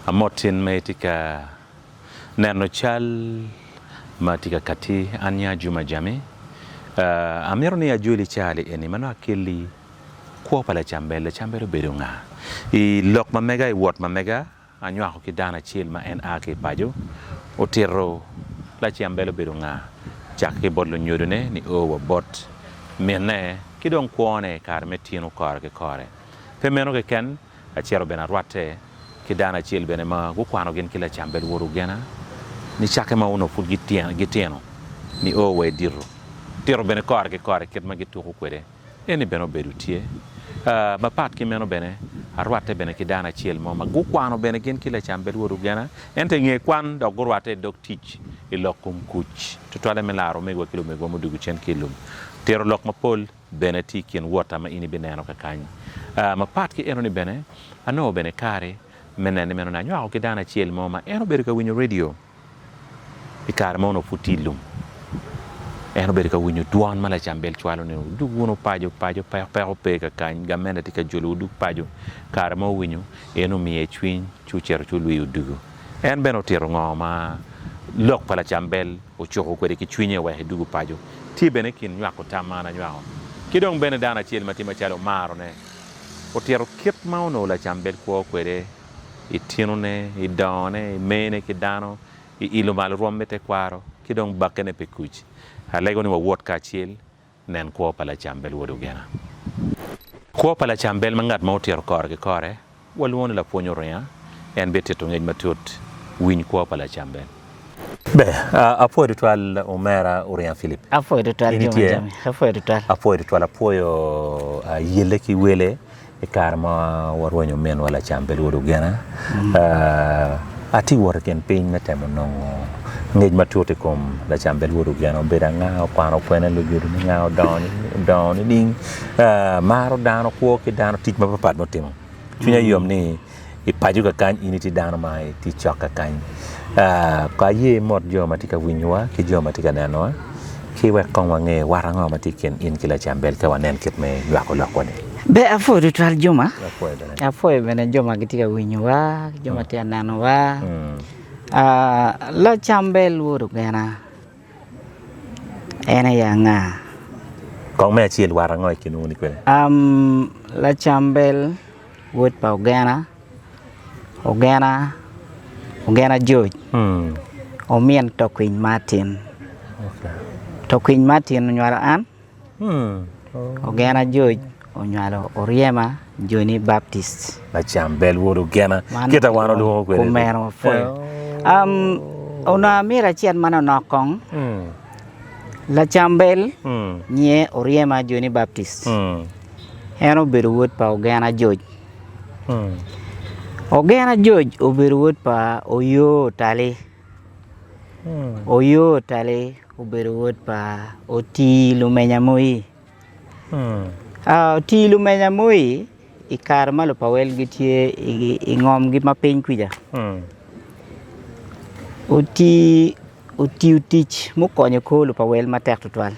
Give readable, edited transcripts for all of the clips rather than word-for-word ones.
Amot tin ma itye ka neno cal ma tye ka katti an nyinga Juma Jami. Amito ni ajoli cali eni ma nongo akelli kwo pa Lacambel. Lacambel obedo nga? I lok ma mega, i wot ma mega, Anywako ki dano acel ma en a ki i paco, otito Lacambel obedo nga, cakke ki bot lunyodone nio wa bot minne ki dong kwone i kare me tino kore ki kore. Pe meno keken, acito bene arwatte ki dano acel bene ma gukwano gin ki Lacambel wod Ogena nicakke ma onongo pud gitino nio wa i dito. Otito bene kore ki kore kit ma gituko kwede. Eni bene obedo tye. Mapat ki meno bene, arwatte bene ki dano acel mo ma gukwano bene gin ki Lacambel wod Ogena, ento i nge kwan dok gurwatte i dog tic i lok kom kuc, tutwalle me laro omegiwa ki lumegiwa mudwogo cen ki i lum. Tito lok mapol bene tye i kin wotta ma in ibineno kakany. Mapat ki enoni bene, anongo bene kare me neno ni meno ni anywako ki dano acel mo ma en obedo ka winyo redio. I kare ma onongo pud tye i lum, en obedo ka winyo dwon ma lacambel cwalo ni, Wudug wunu paco, paco peko pe kakany, gamente tye ka jolowu dug paco. Kare ma owinyo, en omiye cwiny ci ocito ci olwiyo odugo. En bene otito ngo ma lok pa lacambel ocuko kwede ki cwinye wek edwogo paco. Tye bene i kin nywako tam ma an anywako. Ki dong bene dano acel ma tye macalo omarone otito kit ma onongo lacambel kwo kwede i tinone, i dongone, i mene ki dano, i ilo malo rwom me tekwaro, ki dong bakkene pi kuc. Alego ni wawot kacel, nen kwo pa Lacambel wod Ogena. Kwo pa Lacambel ma ngat ma otito kore ki kore, walwongo ni Lapwony Oringa, en bitito ngec matut. Winy kwo pa Lacambel. Ber, apwoyo tutwal omera Oringa Philip. Apwoyo tutwal In Juma itye? Jami. Apwoyo tutwal. Apwoyo tutwal, apwoyo yelle ki wele. I kare ma warwenyo ominwa Lacambel wod Ogena, atye wot i kin piny me temo nongo ngec matut i kom Lacambel wod Ogena. Obedo anga? Okwano kwene? Lunyodone nga? Odongo nining? Maro dano? Kwo ki dano? Tic mapatpat ma otimo. Cwinya yom ni I paco kakany in itye dano ma itye cok kakany. Ko aye mot jo ma tye ka winyowa ki jo ma tye ka nenowa ki wek kong wange wat ango ma tye i kin in ki Lacambel ka wanen kit me nywako lokwa ni. Ber apwoyo tutwal Juma, Apwoyo bene. apwoyo bene jo ma gitye ka winyowa ki jo ma tye ka nenowa. Lacambel wod Ogena en aye anga? Kong me acel wat ango i kin wun kwede? Lacambel wod pa Ogena, Ogena, Ogena George, omin Tokwiny Martin, Tokwiny Martin onywalo an, Ogena George onywalo Oryema Joni Baptist. Lacam bel wod Ogena, kita wan olwongo kwede. Kumeno wapwoyo. Onongo amito acit manonok kong, lacam bel nyinge Oryema Joni Baptist. En obedo wod pa Ogena George. Ogena George obedo wod pa Oyoo Otali. Oyoo Otali obedo wod pa Otii Lumenya Moi. Otii Lumenya Moi i kare ma lupawel gitye i ngomgi ma piny kwija Otii otiyo tic mukonyo kor lupawel matek tutwal.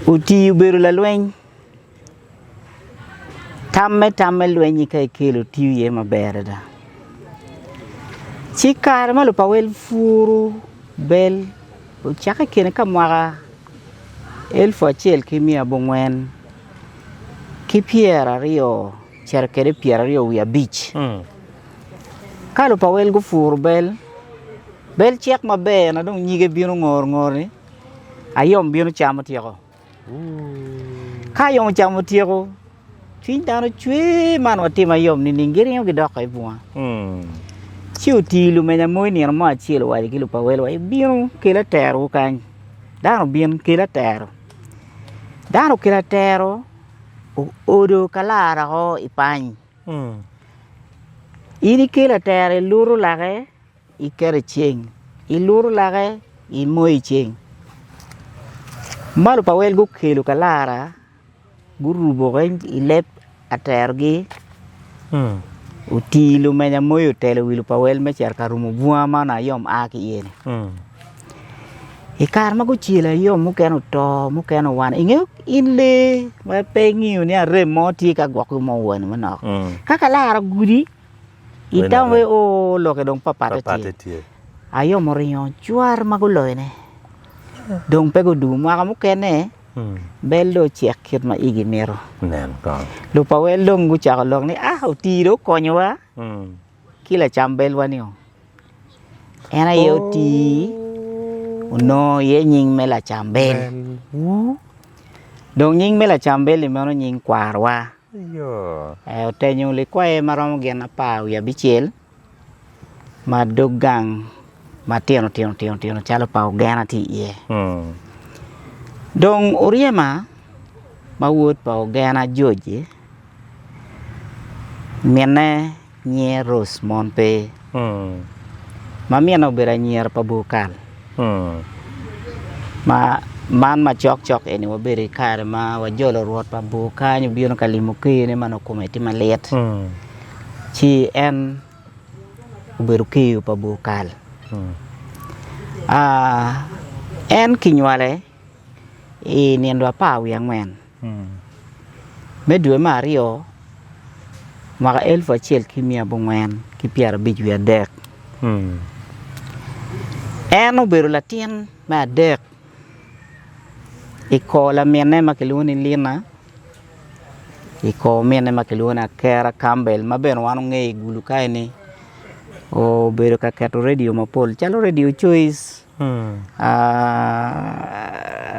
Otii obedo lalweny, tamme tam me lweny-nyi ka ikelo tiyo iye maber adada. Ci kare ma lupawel puru bel ocakke i kine ka mwaka elfu acel ki miya abongwen ki pyeraryo cito kwede pyeraryo wiye abic ka lupawel gupuro bel, bel cek maber na dong nyige bino ngor ngor-ni ayom bino camo tyeko ka ayom ocamo tyeko cwiny dano cwer man watimo ayom nining giringo gidoko i bunga ci oti lumenya mo i nino mo acel owaco ki lupawel wa ibino kel aterowu kany dano obin kel atero dano okelo atero oodo kalara-o i pany in ikelo atero iluto lake iketo i ceng iluto lake imoyo i ceng ma lupawel gukelo kalara gurubo i leb aterogi oti lumenya moyo otelo wi lupawel me cito ka rumo bunga ma onongo ayom a ki iye-ni. I kare ma gucelo ayom mukene oto mukene owano ingeyo in lee ma pe ingiyo ni arem mo tye ka gwoki mo owani manok ka kalara ogudi. Itamo ni oo lokke dong papatte tye. Ayomo ringo cwar ma guloyone dong pe gudugo mwaka mukene bel dong ocek kit ma igi mito. Lupawel dong gucako lok ni ah oti dong okonyowa ki lacam belwa nio en aye oti onongo iye nying me lacam bel dong nying me lacam bel-li meno nying kwarwa. Otenyo likwaye ma romo gin 17 ma dog gang matino tino tino tino calo pa ogena tye iye. Dong oryema ma wod pa ogena George mine nyinge Rose mon pe ma mine obedo anyira pa bur kal ma man macok cok eni wabedo i kare ma wajolo rwot pa bur kany obino ka limo kene ma nongo kome tye malit ci en obedo keyo pa bur kal en kinywale i nino 14 Me dwe me aryo, mwaka 1953, en obedo latin me adek i kor laminne ma kilwongo ni Lina, i kor minne ma kilwongo ni Akera Campbell ma bene wan wangeyo i gulu kaeni obedo ka keto redio mapol calo redio Choice.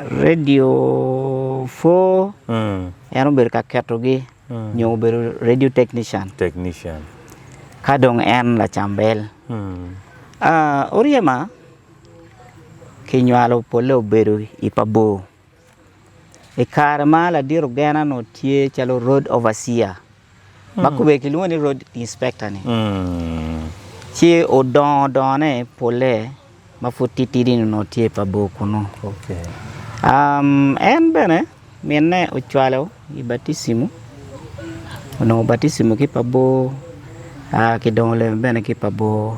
Radio 4 en obedo ka ketogi nyo obedo radio technician ka dong en lacam bel. Oryema kinywalo polle obedo i pa bor i kare ma ladit ogena onongo tye calo road overseer. ma kobedi kilwongo ni road inspector ni ci odongo dongone pole ma pud titidi ni onongo tye pa bor kunu en bene minne ocwalo i baticimu onongo baticimu ki pa bor ki dongo leme bene ki pa bor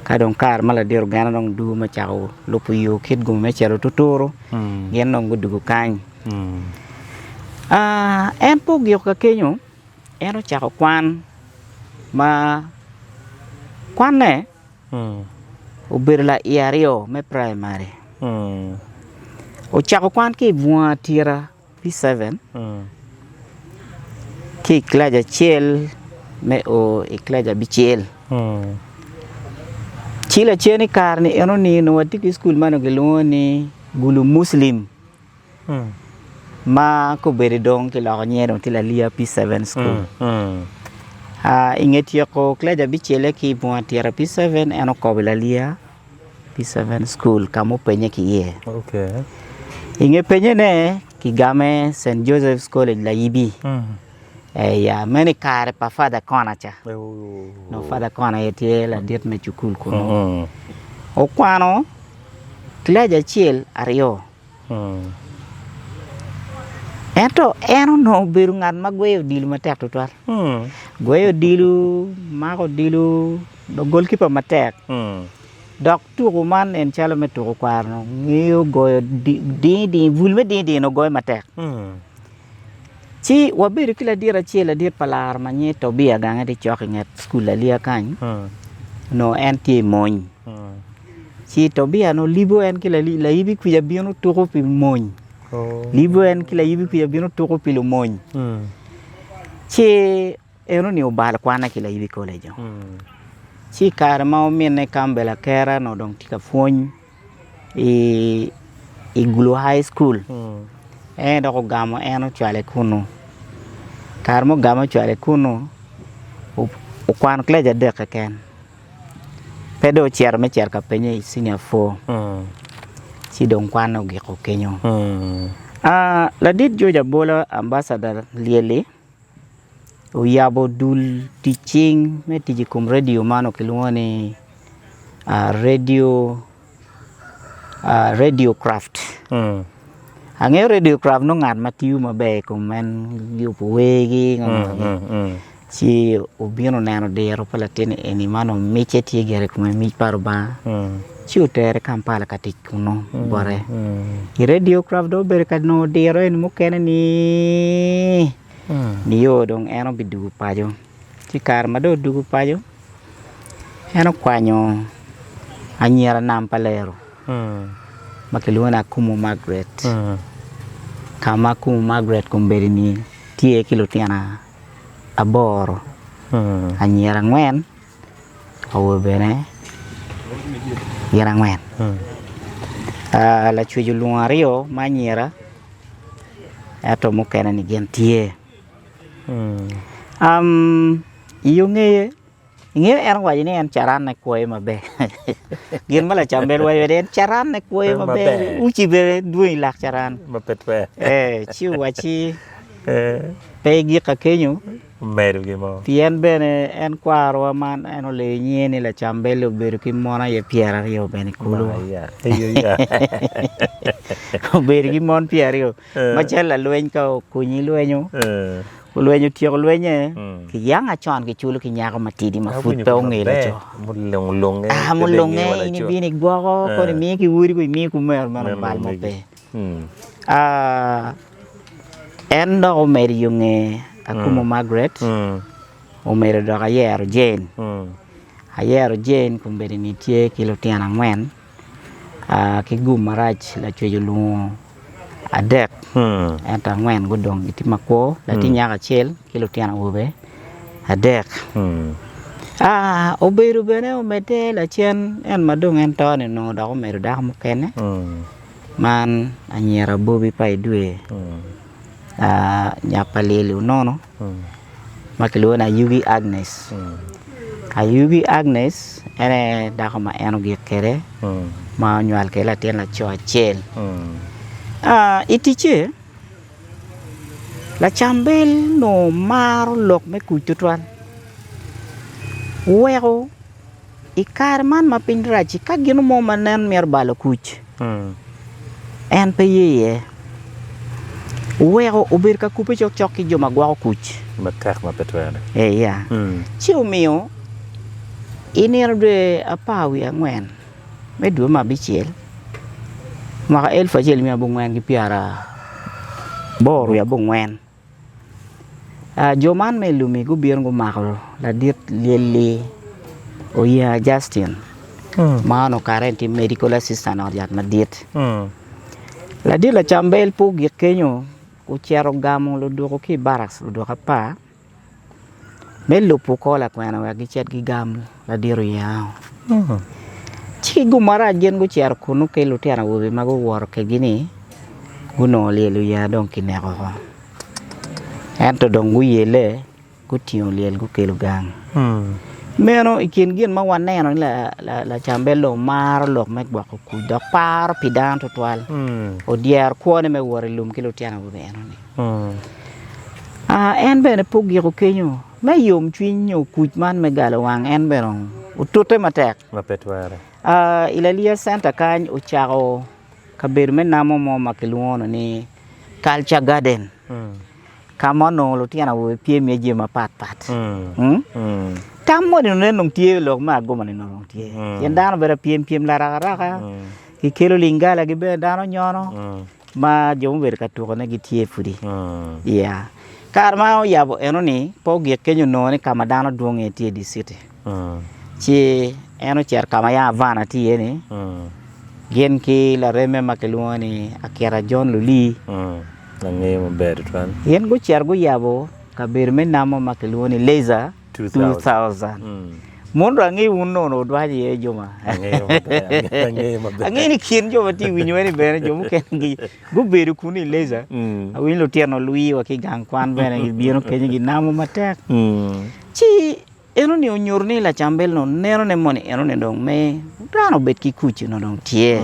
ka dong kare ma ladit ogena dong dwogo me cako lubo yo kit gum me cito tuturu gin dong gudwogo kany. En pe ogiko ka kenyo, en ocako kwan ma kwanne obedo laiye aryo me praimari. Ocako kwan ki i bunga Tira P7 ki i kilaci acel me o i kilaci abicel. Ci lacen i kare-ni enoni onongo watye ki cukul ma onongo kilwongo ni Gulu Muslim. Ma kobedo dong kiloko nyinge dong tye Laliya P7 School. I nge tyeko kilaci abicelle ki i bunga tira P7 en okobo i Laliya P7 School ka ma openye ki iye. I nge penyene kigame St. Joseph's College Layibi meno i kare pa Father Kona ca nongo Father Kona aye tye ladit me cukul kunu. Okwano kilaci acel aryo. Ento en onongo obedo ngat ma gweyo odilo matek tutwal. Gweyo odilo, mako odilo, dok golkipa matek. Dok tuko man en calo me tuko kwaro ngeyo goyo dingi dingi, bul me dingi dingi onongo goyo matek. Ci wabedo ki ladit acel, ladit pa laro ma nyinge Tobia gange tye cok i nget cukul Laliya kany, onongo en tye i mony. Ci Tobia onongo libo en ki layibi kwica bino tuko pi mony, libo en ki layibi kwica bino tuko pi lumony. Ci enoni obalo kwanne ki layibi college-o. Ci i kare ma ominne Campbell Akera onongo dong tye ka pwony i Gulu High School, en dok ogamo en ocwale kunu. Kare ma ogame ocwale kunu, okwano kilaci adek keken. Pe dong ocito me cito ka penye i cinia po ci dong kwanne ogiko kenyo. Ladit George Abola ambasada lyelli oyabo dul tic cing me tic i kom redio man ma kilwongo ni radio craft. Angeyo radio craft nongo ngat ma tiyo maber i kom en yubo wergi Ci obino oneno diro pa latin eni ma onongo micce tye gire i kome mic pa Lubanga ci otere Kampala ka tic kunu bote. I Radio Craft dong obedo ka nongo diro eni mukene ni nio dong en obidwogo paco ci kare ma dong odwogo paco. En okwanyo anyira nam pa lero ma kilwongo ni Akumu Margaret ka ma Akumu Margaret kombeddi-ni tye ki lutino aboro anyira angwen awobe bene gin angwen lacwec olwongo aryo ma anyira ento mukene-ni gin tye i yo ngeye Ingeyo en owaco ni en caranne kwoyo maber. Gin ma lacambel waco ni en caranne kwoyo maber. Uci bene dwong i lak caran. Ma pe twer. Eh, ci owacci pe igika kenyo. Omedo gin mo. Pien bene en kwarowa man en oleyo nyinge ni lacambel obedo ki mon aye pyeraryo bene kulu. Obedo ki mon pyeraryo. Macalo lalweny ka okonyi lwenyo, olwenyo otyeko lwenye, kiyango acon kiculo ki nyako matidi ma pud pe onge laco. Mulunge, Mulunge in ibino igwoko kono imiyo ki wodi kono imiyo ki omero meno bal mo pe. En dok omedo i yo nge Akumo Margaret, omedo dok ayero Jane. Ayero Jane kombeddi-ni tye ki lutino angwen. ki gum marac lacwec olwongo adek ento angwen gudong gitye makwo latin nyako acel ki lutino awobe adek obedo bene omedde lacen en ma dong en to-ni onongo dok omedo dako mukene man anyira awobi pa idwe nya pa lyel onono. ma kilwongo ni Ayugi Agnes. Ayugi Agnes en aye dako ma en ogik kwede ma onywal kwede latin laco acel. I ticce, lacambel onongo maro lok me kuc tutwal weko I kare man ma piny rac-ci, ka gin mo ma nen mito balo kuc, en pe ye iye. Oweko obedo ka kubbe cokcok ki jo ma gwoko kuc. Matek ma pe twere. Eya. Ci omiyo i nino dwe apar wiye angwen me dwe me abicel, mwaka elfu acel miya abongwen ki pyeraboro wiye abongwen, Jo man me lumi gubino gumako ladit lyel-li Oyenga Justin ma onongo kare en tye medical assistant i ot yat madit. Ladit lacambel pe ogik kenyo ocito ogamo ludoko ki i baraks ludoko apar Me lubo kor lakwena wek gicit gigam ladit oyengo. Ci gum marac gin gucito kunnu ki lutino awobe ma guwoto kwedgi-ni gunongo lyel oyengo dong kineko woko. Ento dong guyelle gutingo lyel gukelo gang. Meno i kin gin ma waneno ni Lacambel dong maro lok me gwoko kuc dok paro pi dano tutwal odyero kwone me wot i lum ki lutino awobe enoni. En bene pe ogiko kenyo me yomcwiny nyo kuc man me galo wang en bene otute matek. I Laliya Center kany ocako kabedo me namo mo ma kilwongo ni Culture Garden ka ma onongo lutino awobe pyem iye jami mapat pat. Tam moni onongo dong tye lok me agoma-ni onongo dong tye pien dano obedo ka pyem pyem larakaraka kikelo lingalagi bene dano nyono. Ma jo mubedo ka tukone gitye pudi. Yeah. Kare ma oyabo eno-ni, pe ogik kenyo onongo ni ka ma dano dwong iye tye i dye citi. Ci en ocito ka ma yam Avana tye iye-ni, gin ki lareme ma kilwongo ni Akira John Lulii. Angeyo maber tutwal. Gin gucito guyabo kabedo me namo ma kilwongo ni Laser 2000. Mono dong angeyo wun onongo wudwaco iye jo ma angeyo ni kin jo ma tye ka winyowa ni bene jo mukene gubedo kunu i leca awinyo lutino olwi wa ki i gang kwan bene gibino kenyo ginamo matek ci enoni onyuto ni lacambel ni nenone moni enoni dong me dano obed ki kuc onongo dong tye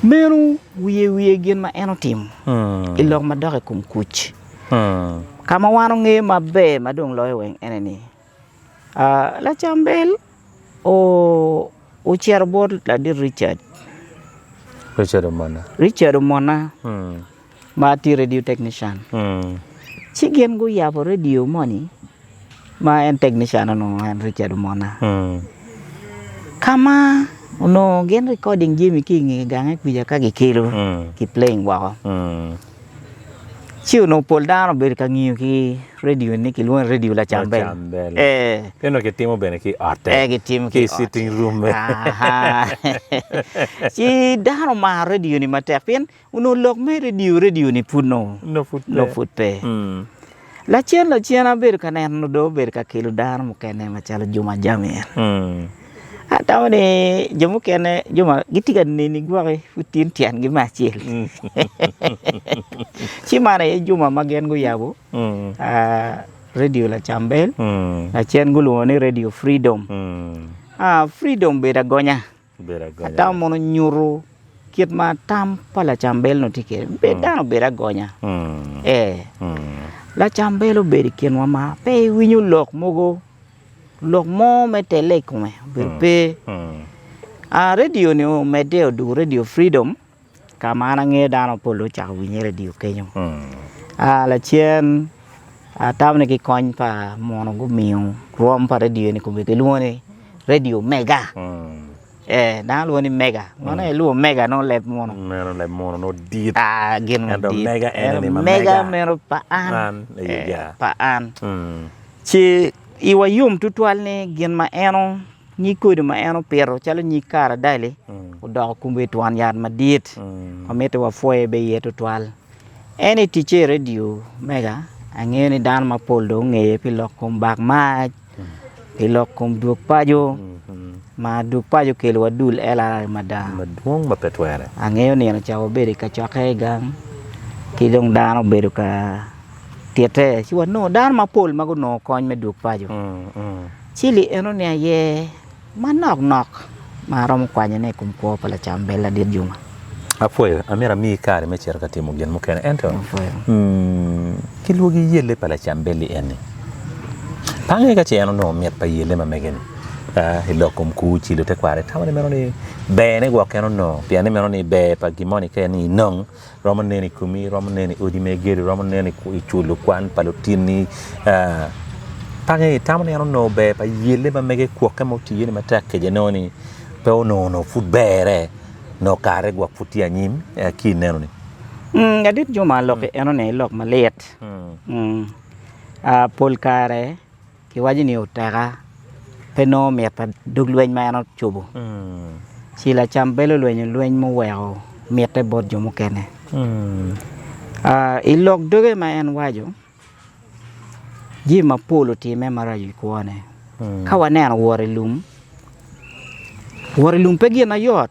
meno wiye wiye gin ma en otimo i lok madok i kom kuc. Ka ma wan ongeyo maber ma dong loyo weng ene ni, Lacambel ocito bot ladit Richard, Richard Omona ma tye radio technician ci gin guyabo radio moni ma en technician onongo en Richard Omona ka ma onongo gin recording jami ki i nge gange kwica ka gikelo ki playing woko. Ci onongo pol dano obedo ka ngiyo ki radio ni kilwongo ni radio Lacambel. Lacambel. Eh. Ento kitimo bene ki i otte. Eh, kitimo ki ki i sitting room-me. Aha. Ci dano omaro radio ni matek pien onongo lok me radio radio ni pud nongo Nongo pud pe. nongo pud pe. Mm. Lacen lacen abedo ka neno dong obedo ka kelo dano mukene macalo Juma Jamir. Mm. Atamo ni jo mukene jo ma gitye ka neni gwoki pud tin tyengi me acel. Ci man aye juma ma gin guyabo radio Lacambel lacen gulwongo ni radio Freedom. Freedom bedo agonya. Atamo mono nyuto kit ma tam pa Lacambel onongo tye kwede. Bed dano obed agonya. Ee, Lacambel obedo i kinwa ma pe iwinyo lok mogo Lok mo me telle i kome obedo pe. Redio ni omedde odwogo redio Freedom ka ma an angeyo dano mapol dong ocako winyo iye redio kenyo. Lacen atamo ni ki kony pa muno gumiyo rwom pa redio ni kome kilwongo ni redio Mega. Ee, dano lwongo ni Mega. Meno aye lwongo Mega nongo leb muno. Meno leb muno nongo dit. Ah, gin Ento madit. Mega ene ni ma Mega mega. meno pa an. An, aye Eh, ja. pa an. Ci iwa yom tutwal ni gin ma en nyig kodi ma en opito calo nyig karadali odoko kombe twon yat madit ma mitte wapwoye bene iye tutwal. En i ticce i redio mega angeyo ni dano mapol dong ongeye pi lok kom bak mac, pi lok kom dwog paco ma dwog paco okelo wa dul LRA mada. Madwong ma pe twere. Angeyo nino ca wabedo i kacokke i gang ki dong dano obedo ka Tite, ci wanongo dano mapol ma gunongo kony me dwog paco. Ci li enoni aye manok nok ma aromo kwanyone i kom kwo pa lacam bel ladit Juma. Apwoyo, amito amiyi kare me cito ka timo gin mukene ento ki lwogi yelle pa lacam bel-li eni. Pe angeyo ka ce en onongo mit pa yelle ma mege-ni i lok kom kur cilo tekwaro. Itamo ni meno ni berne gwok en onongo pien ni meno ni ber pa gin moni ka en ni inong Romo nen i komi, romo nen i odi ma igedo, romo nen i culo kwan pa lutinni. Pange itamo ni en onongo ber pa yelle ma mege kwokke ma otiye ni matek kece nongo ni pe onongo onongo pud berre nongo kare gwok pud tye anyim ki i nenoni. Ladit Juma lok enoni lok malit pol kare Kiwaco ni oteka pe nongo mit pa dog lweny ma en ocobo. Ci lacam bel olwenyo lweny muweko mitte bot jo mukene. I lok doge ma en waco, jami mapol otimme maraco i kwone. Ka waneno wot i lum, wot i lum pe gin mayot.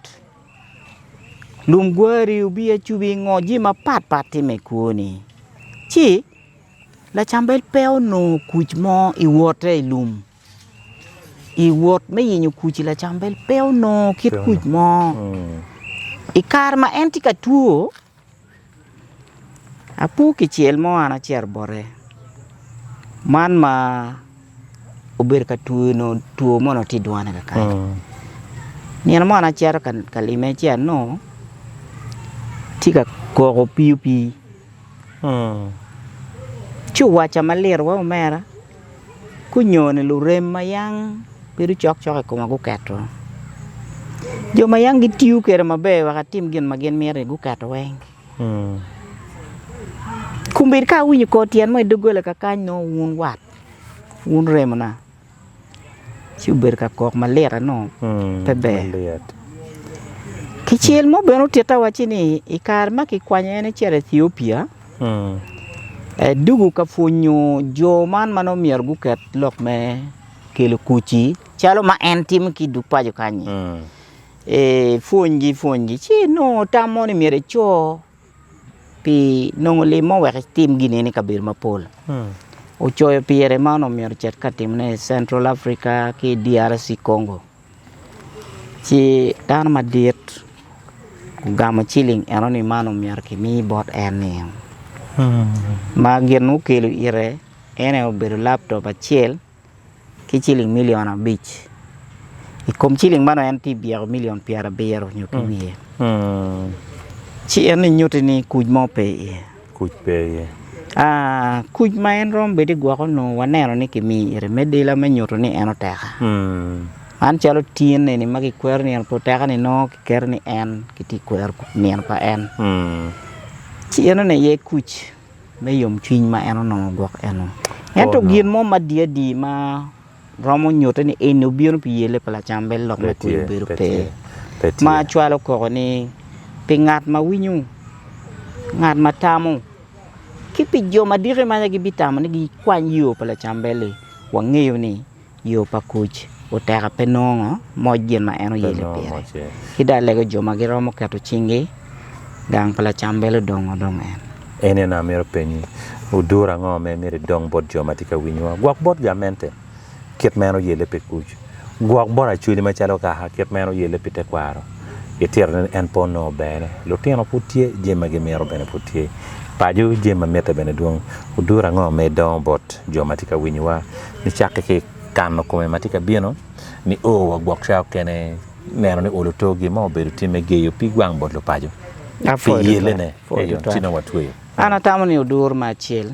Lum gwari, obiye cubi, ngo jami mapatpat timme i kwoni. Ci Lacambel pe onongo kuc mo i wotte i lum, i wot me yenyo kuc lacambel pe onongo kit kuc mo. I kare ma en tye ka two, apo kicel mo an acito bote man ma obedo ka two two mo onongo tye i dwone kakany nino mo an acito ka lime ci anongo tye ka koko piyo pii. Ci owacca malit wa omera gunyoni lurem ma yang bedo cokcok i koma guketo jo ma yang gitiyo kweda maber wek atim gin ma gin mito-ni guketo weng kombeddi ka awinyo kor tyen mo i doggola kakany nongo wun wat wun remona. ci obedo ka kok malit anongo pe ber. Kicel mo bene otitta wacci ni i kare ma kikwanyo en ecito Ethiopia, edugo ka pwonyo jo man ma nongo myero guket lok me kelo kuc-ci calo ma en timo ki i dog paco kany-nyi, epwonygi pwonygi ci enongo tam mo ni myero eco pi nongo lim mo wek etim gin eni i kabedo mapol. Ocoyo pire ma onongo myero ocit ka timone i Central Africa ki i DRC Congo. Ci dano madit ogamo ciling enoni ma onongo myero kimi bot en ni ma gin mukelo ite en aye obedo laptop acel ki ciling milion abic. I kom ciling man en tye byeko milion pyerabiro nyo ki wiye. Ci en ni nyutti ni kuc mo pe iye. Kuc pe iye. Ah, kuc ma en romo bedo i gwoko onongo waneno ni kimiyo ite me dela me nyuto ni en oteka. Man calo tin eni ma kikwero nino pa oteka ni nongo kiketo ni en kitye ka kwero nino pa en. Ci enoni aye kuc. me yomcwiny ma en onongo gwok eno. Ento gin mo madit adi ma romo nyutte ni eni obino pi yelle pa lacambel lok me kuc obedo pe. Ma cwalo koko ni pi ngat ma winyo, ngat ma tamo, ki pi jo ma diki ma gibitamo ni gikwany yo pa lacambel-li, wangeyo ni yo pa kuc oteka pe nongo moc gin ma en oyelle pire. Ki dong alego jo ma giromo keto cinggi gang pa lacambel odongo dong en. En aye amito penyi, oduro ango ma imito idong bot jo ma tye ka winyowa? Gwok bot gamente kit ma en oyelle pi kuc, gwok bot Acholi macalo kaka kit ma en oyelle pi tekwaro. Itito ni en pe onongo berne, lutino pud tye, jami ma gimito bene pud tye, paco jami ma mitte bene dwong. Oduro ango ma idongo bot jo ma tye ka winyowa nicakke ki i kano kome ma tye ka bino nio wa gwok ca okene neno ni olo to gin mo obedo tye me geyo pig wang bot lupaco pi yelene ci nongo watweyo. An atamo ni odur me acel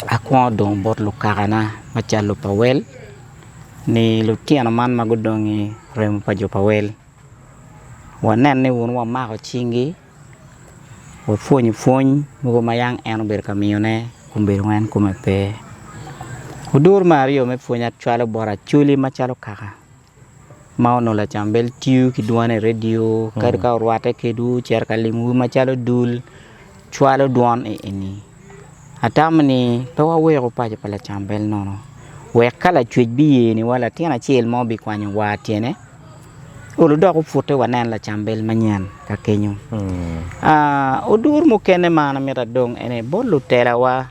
akwongo dong bot lukakana macalo lupawel ni lutino man ma gudong i remo pa jo pawel wanen ni wun wamako cingi Wapwonyo pwony mogo ma yam en obedo ka miyone kun bedo en kome pe. Oduro me aryo me pwony acwalo bot Acholi macalo kaka ma onongo lacambel tiyo ki dwone i redio kadi ka orwatte kwedwu ocito ka limowu macalo dul cwalo dwon eni atamo ni pe waweko paco pa lacambel nono wek ka lacwec biye ni wa latin acel mo bikwanyo war tyene. Olo dok opute wanen lacambel manyen ka kenyo. Odur mukene ma an amito adong ene bot lutelawa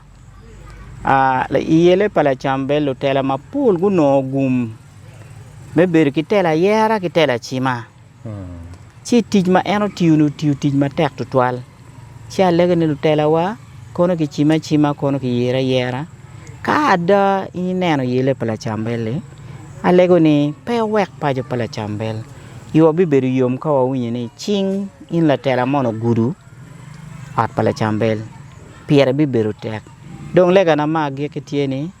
i yele pa lacambel lutela mapol gunongo gum me bedo ki tela ayera ki tela acima ci tic ma en otiyo-ni otiyo tic matek tutwal. Ci alego ni lutelawa kono kicime acima kono kiyere ayera ka ada in ineno yelle pa lacambel-li alego ni pe iwek paco pa lacambel iwa bibedo yom ka wawinyo ni cing in latela moni ogudo ot pa lacambel pire bibedo tek dong legana me agikki tye ni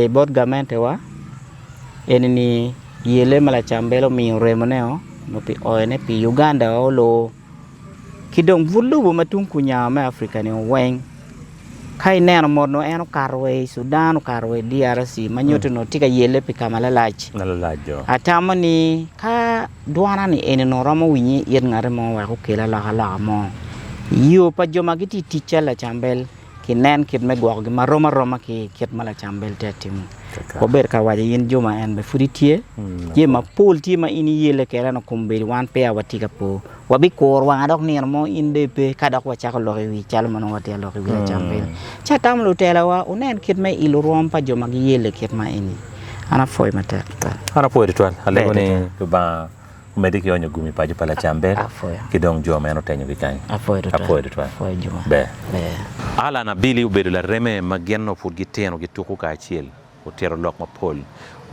bot gamentewa eni ni yelle ma lacambel omiyo remone-o nyo pi oyone pi Uganda wa olor. Ki dong but lobo ma tung kunyango me Africa ni weng ka ineno mot nongo en okato wa i Sudan okato wa i DRC ma nyuto ni nongo tye ka yelle pi ka ma lalac. Atamo ni ka dwona ni eni onongo romo winye i it ngati mo wek okel alokaloka mo yo pa jo ma gitye i tic calo lacambel kinen kit me gwokogi marom aroma ki kit ma lacambel tye ka timo. Wabedo ka waco in jo ma en bene pud itye, jami mapol tye ma in iyelle kwede ento kombeddi wan peya watye ka po. Wabikuro wanga dok nino mo in dong ipe ka dok wacako lok i wi calo ma nongo watye ka lok i wi lacambel. Ci atamo lutelawa wunen kit me ilo rwom pa jo ma giyelle kit ma eni. An apwoyo matek tutwal. An apwoyo tutwal. Alego ni Lubanga Omedde ki onyo gum i paco pa lacambel ki dong jo ma en otenyogi kany. Apwoyo tutwal. Ber. Alan Abili obedo lareme ma gin onongo pud gitino gituko kacel. Otito lok mapol.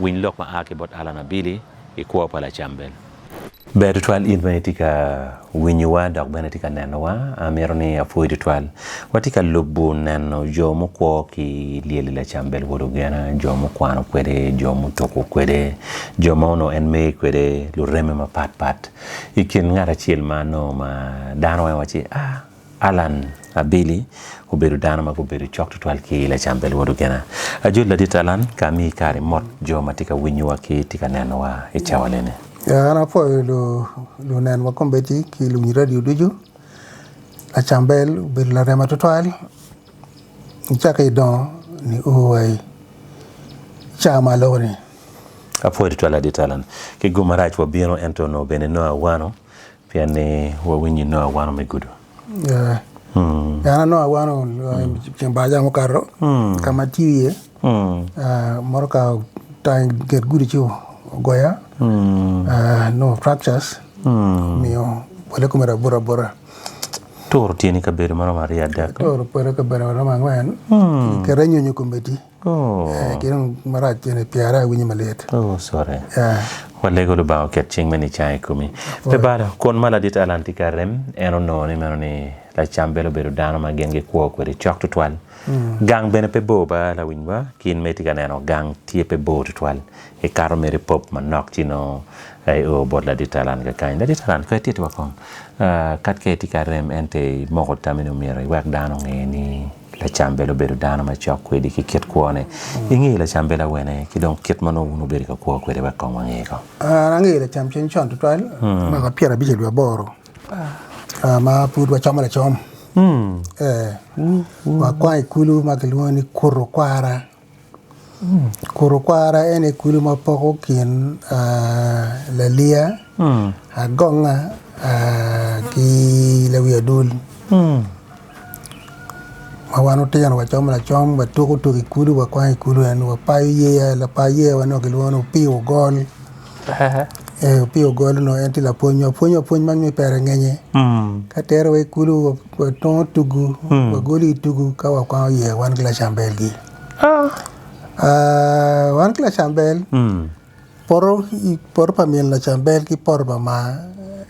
Winy lok ma a ki bot Alan Abili i kwo pa lacambel. Ber tutwal in ma itye ka winyowa dok bene itye ka nenowa. Amito ni apwoyi tutwal. Watye ka lubo neno jo mukwo ki lyel i Lacambel Wod Ogena, jo mukwano kwede, jo mutuku kwede, jo ma onongo en mege kwede, lureme mapat pat. I kin ngat acel ma anongo ma dano weng wacci ah, Allan Abili obedo dano ma gubedo cok tutwal ki Lacambel Wod Ogena. Ajoli ladit Allan, ka amiyi kare imot jo ma tye ka winyowa ki tye ka nenowa i cawa lene. An apwoyo lunenwa kombeddi ki luwiny radio ducu. Lacambel obedo larema tutwal nicakke i dongo nio wa i cawa ma aloko-ni. Apwoyo tutwal ladit Allan. Ki gum marac wabino ento onongo bene inongo awano pien ni wawinyo inongo awano me gudo. An anongo awano ceng baraja mukato ka ma atiyo iye motoka otang i get gudi ci ogoya nongo fractures omiyo pole kome dok buto abuta. Turo tyeni kabedo ma romo aryo adek. Turo pole kabedo ma romo angwen kite nyonyo kombeddi ki dong marac bene pyera awinyo malit. Oh sorry. Walego Lubanga oket cing me nicango i komi. Pe balo, kun ma ladit Alan tye ka rem, en onongo ni meno ni lacam bene obedo dano ma gin gikwo kwede cok tutwal. Gang bene pe bor ba lawinywa, kin ma itye ka neno gang tye pe bor tutwal. Ikato mere pop manok ci nongo io bot ladit Alan kakany. Ladit Alan, kong ititwa kong, kad ka itye ka rem ento imoko tammi ni myero iwek dano onge ni Lacambel obedo dano macok kwedi ki kit kwone. Ingeyo Lacambel awene ki dong kit ma nongo wun wubedo ka kwo kwede wek kong wange kong? An angeyo Lacam cen con tutwal, mwaka pyerabicel wiye aboro ma pud wacomo lacom. Wakwango i kulu ma kilwongo ni Kutu Kwara. Kutu Kwara en aye kulu ma poko kin Laliya, Agonga ki Lawi Adul ma wan otino wacomo lacom watuko tuko i kulu wakwango i kulu eni wapayo yeya lapa yeya wa nongo kilwongo ni Opii Ogol Opii Ogol onongo en tye lapwonywa pwonyowa pwony ma nongo pere ngenye ka terowa i kulu Watongo tugu, wagolo i tugu ka wakwango yeya wan ki lacambelgi. Wan ki lacambel, poto poto pa min lacambel ki poto pa maa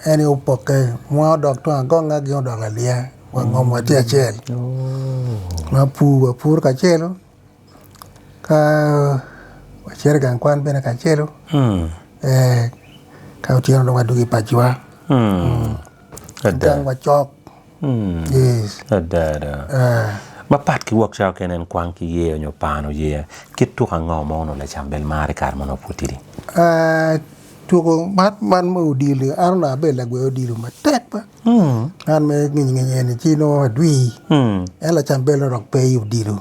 en aye opokke, wan odok tung agonga gin odok laliya wa ngom wa tye acel. Ma pur wapuro kacelu ka wacito i gang kwan bene kacelu ka otyeno dong wadwogo i paciwa. Ada. Gang wacok. Yes. Ada ada. Mapat ki wok cawa kene en kwang ki yeya nyo pano yeya, kit tuko ango ma onongo Lacambel maro i kare ma onongo pud tidi? Tuko man me odilo an onongo abedo lagwe odilo matek ba. An me nginyi nginyi eni ci nongo adwi. En Lacambel onongo dok pe i odilo.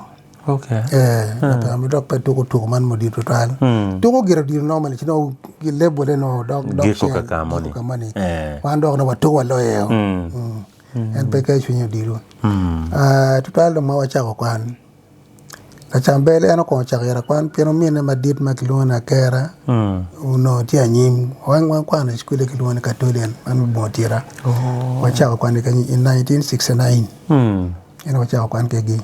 Dok pe tuko tuko man me odilo tutwal. Tuko gire odilo normally ci nongo gilebole nongo dok dok Giko cen, kaka moni. giko ka moni. Wan dok nongo watuko waloyo. En pe keco cwiny odilo. Tutwal dong ma wacako kwan, Lacambel en okwongo cako ito kwan pien ominne madit ma kilwongo ni Akera onongo tye anyim. Wan wakwano i cukule kilwongo ni Katolian man me Bunga Tira. Wacako kwan kenyo in 1969. En ocako kwan kwedgi.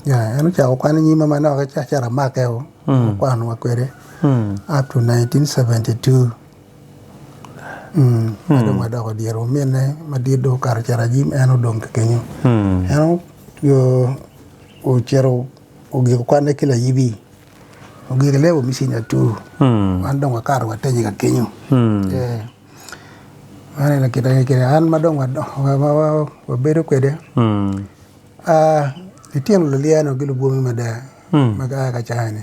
Ya, en ocako kwan i nyima manok ci acito amake o, okwano wa kwede up to 1972. Mm, ma dong wadoko dyere ominne madit dong okato ocito anyim en odong ki kenyo. En o- ocito ogiko kwanne ki layibi, ogiko i level me senior two. Wan dong wakato watenyo ka kenyo. Eh. Man ene kit aye kede an ma dong wabedo kwede litino lulyano ki lubwomi mada ma gia ka cani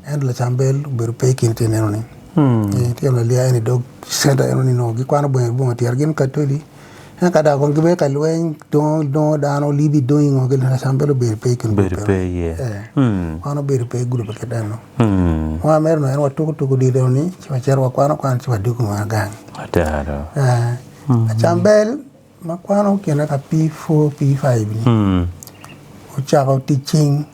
ento lacambel obedo pe i kin tye neno-ni litino lulya eni dog centa eno-ni nongo gikwano bongi bongo tyero gin katoli ento ka dok kong gibedo ka lweny dongo dano libi dongi ngo lacambel obedo pe i kin gurup eno wan obedo pe i gurup kit eno. Wan mere onongo en watuko tuko odilo eni ci wacito wakwano kwan ci wadwogo wa gang. Lacambel ma kwano kine ka P4, P5 ni ocako tic cing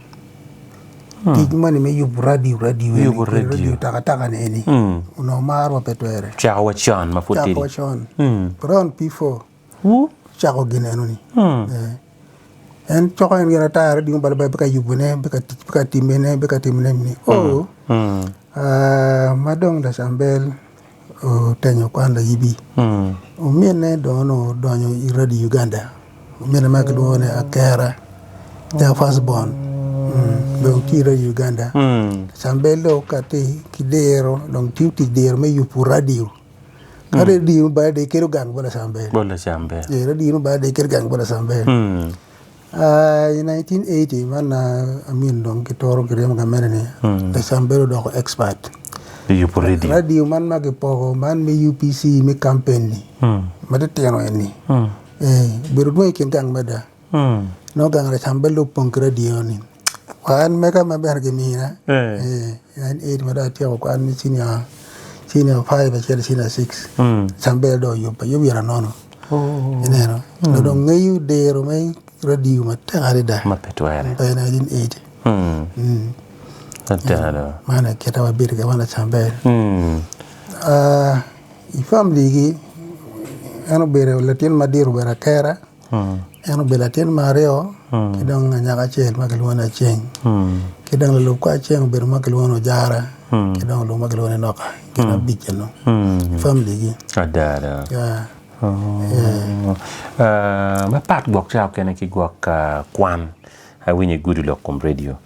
tic moni me yubo radio radio eni radio takataka ni eni onongo maro ma pe twere. Ocako wa con ma pud tidi. Ocako wa con around P4. Ocako gin enoni en coko en gin atara ding bala bala ka yubone ka tic ka timone ka timone ni oo ma dong lacambel otenyo kwan layibi ominne dong onongo odonyo i radio Uganda ominne ma kilwongo ni Akera their first born dong tye i radio Uganda lacambel dong okati ki diro dong tiyo tic diro me yubo radio. Ka radio bade dong ikelo gang bot Lacambel. Bot Lacambel. Ee, radio bade dong ikelo gang bot Lacambel. I 1980 man amin dong kituro kiryemo gamente ni Lacambel odoko expert. I yubo radio. Radio man ma kipoko man me UPC me kampen ni matitino eni. Ee, obedo dwong i kin gang mada. Nongo gang Lacambel dong opong ki radio ni. Wan mega ma bene kimina en age ma dong atyeko kwan me senior senior five acito i senior six Lacambel dong oyubba yub ira nono ineno dong ngeyo diro me radio matek adada Ma pe twere. by 1980 man aye kite ma wabedo kwede wan Lacambel i family gi en obedo latin madit obedo akera. En obedo latin me aryo ki dong anyaka acel ma kilwongo ni Aceng. Ki dong lalub kor Aceng obedo ma kilwongo ni Ojara ki dong olub ma kilwongo ni Enoka. Gin abic eno i family gi. Ada do. Yeah. Mapat gwok ca okene ki gwok kwan awinyo igudo lok kom radio.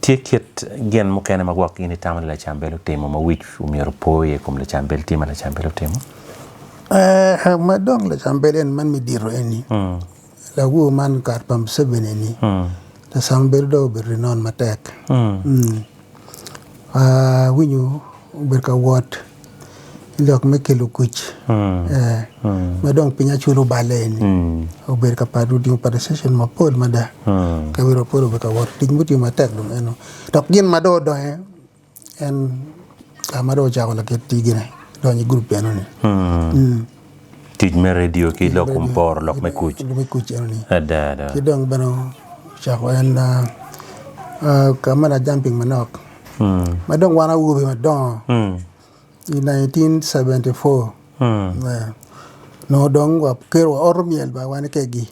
Tye kit gin mukene ma gwok in itamo ni lacambel otimo ma wic myero opo iye i kom lacambel tye ma lacambel otimo? Ma dong lacambel en man me dito eni, lawor man kare pa Museveni eni, lacambel dong obedo renown matek. Awinyo obedo ka wot i lok me kelo kuc ma dong piny Acholi oballe eni obedo ka otingo participation mapol mada kabedo mapol obedo ka wot tic mutiyo matek dong eno dok gin ma dong odonge en ka ma dong ocako lakit ticgine donyo i gurup enoni. Tic me redio ki lok kom poro lok me kuc. Lok me kuc enoni. Ada ada. Ki dong bene ocako en ka ma lajamping manok ma dong wan awobe madongo i 1974 nongo dong wakelo waoto myel ba wan kegi.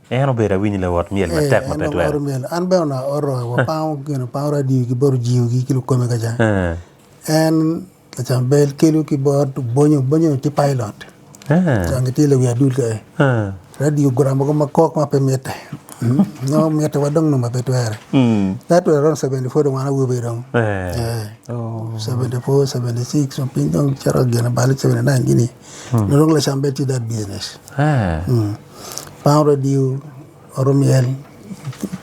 En obedo awinyo lawot myel matek ma pe twere. An bene onongo aoto wapango gin wapango radio ki bot ojiwogi ki lukome ka ca. En Lacam bel kelo ki bot bonyo, bonyo tye pilot dong gitye lawi adul kae radio gura mogo ma kok ma pe mitte nongo mitte wa dong nongo pe twere that was around 74 dong wan awobe dong 74 76 piny dong cito gine balo 79 gini nongo dong lacam bel tye that business pango radio oto myel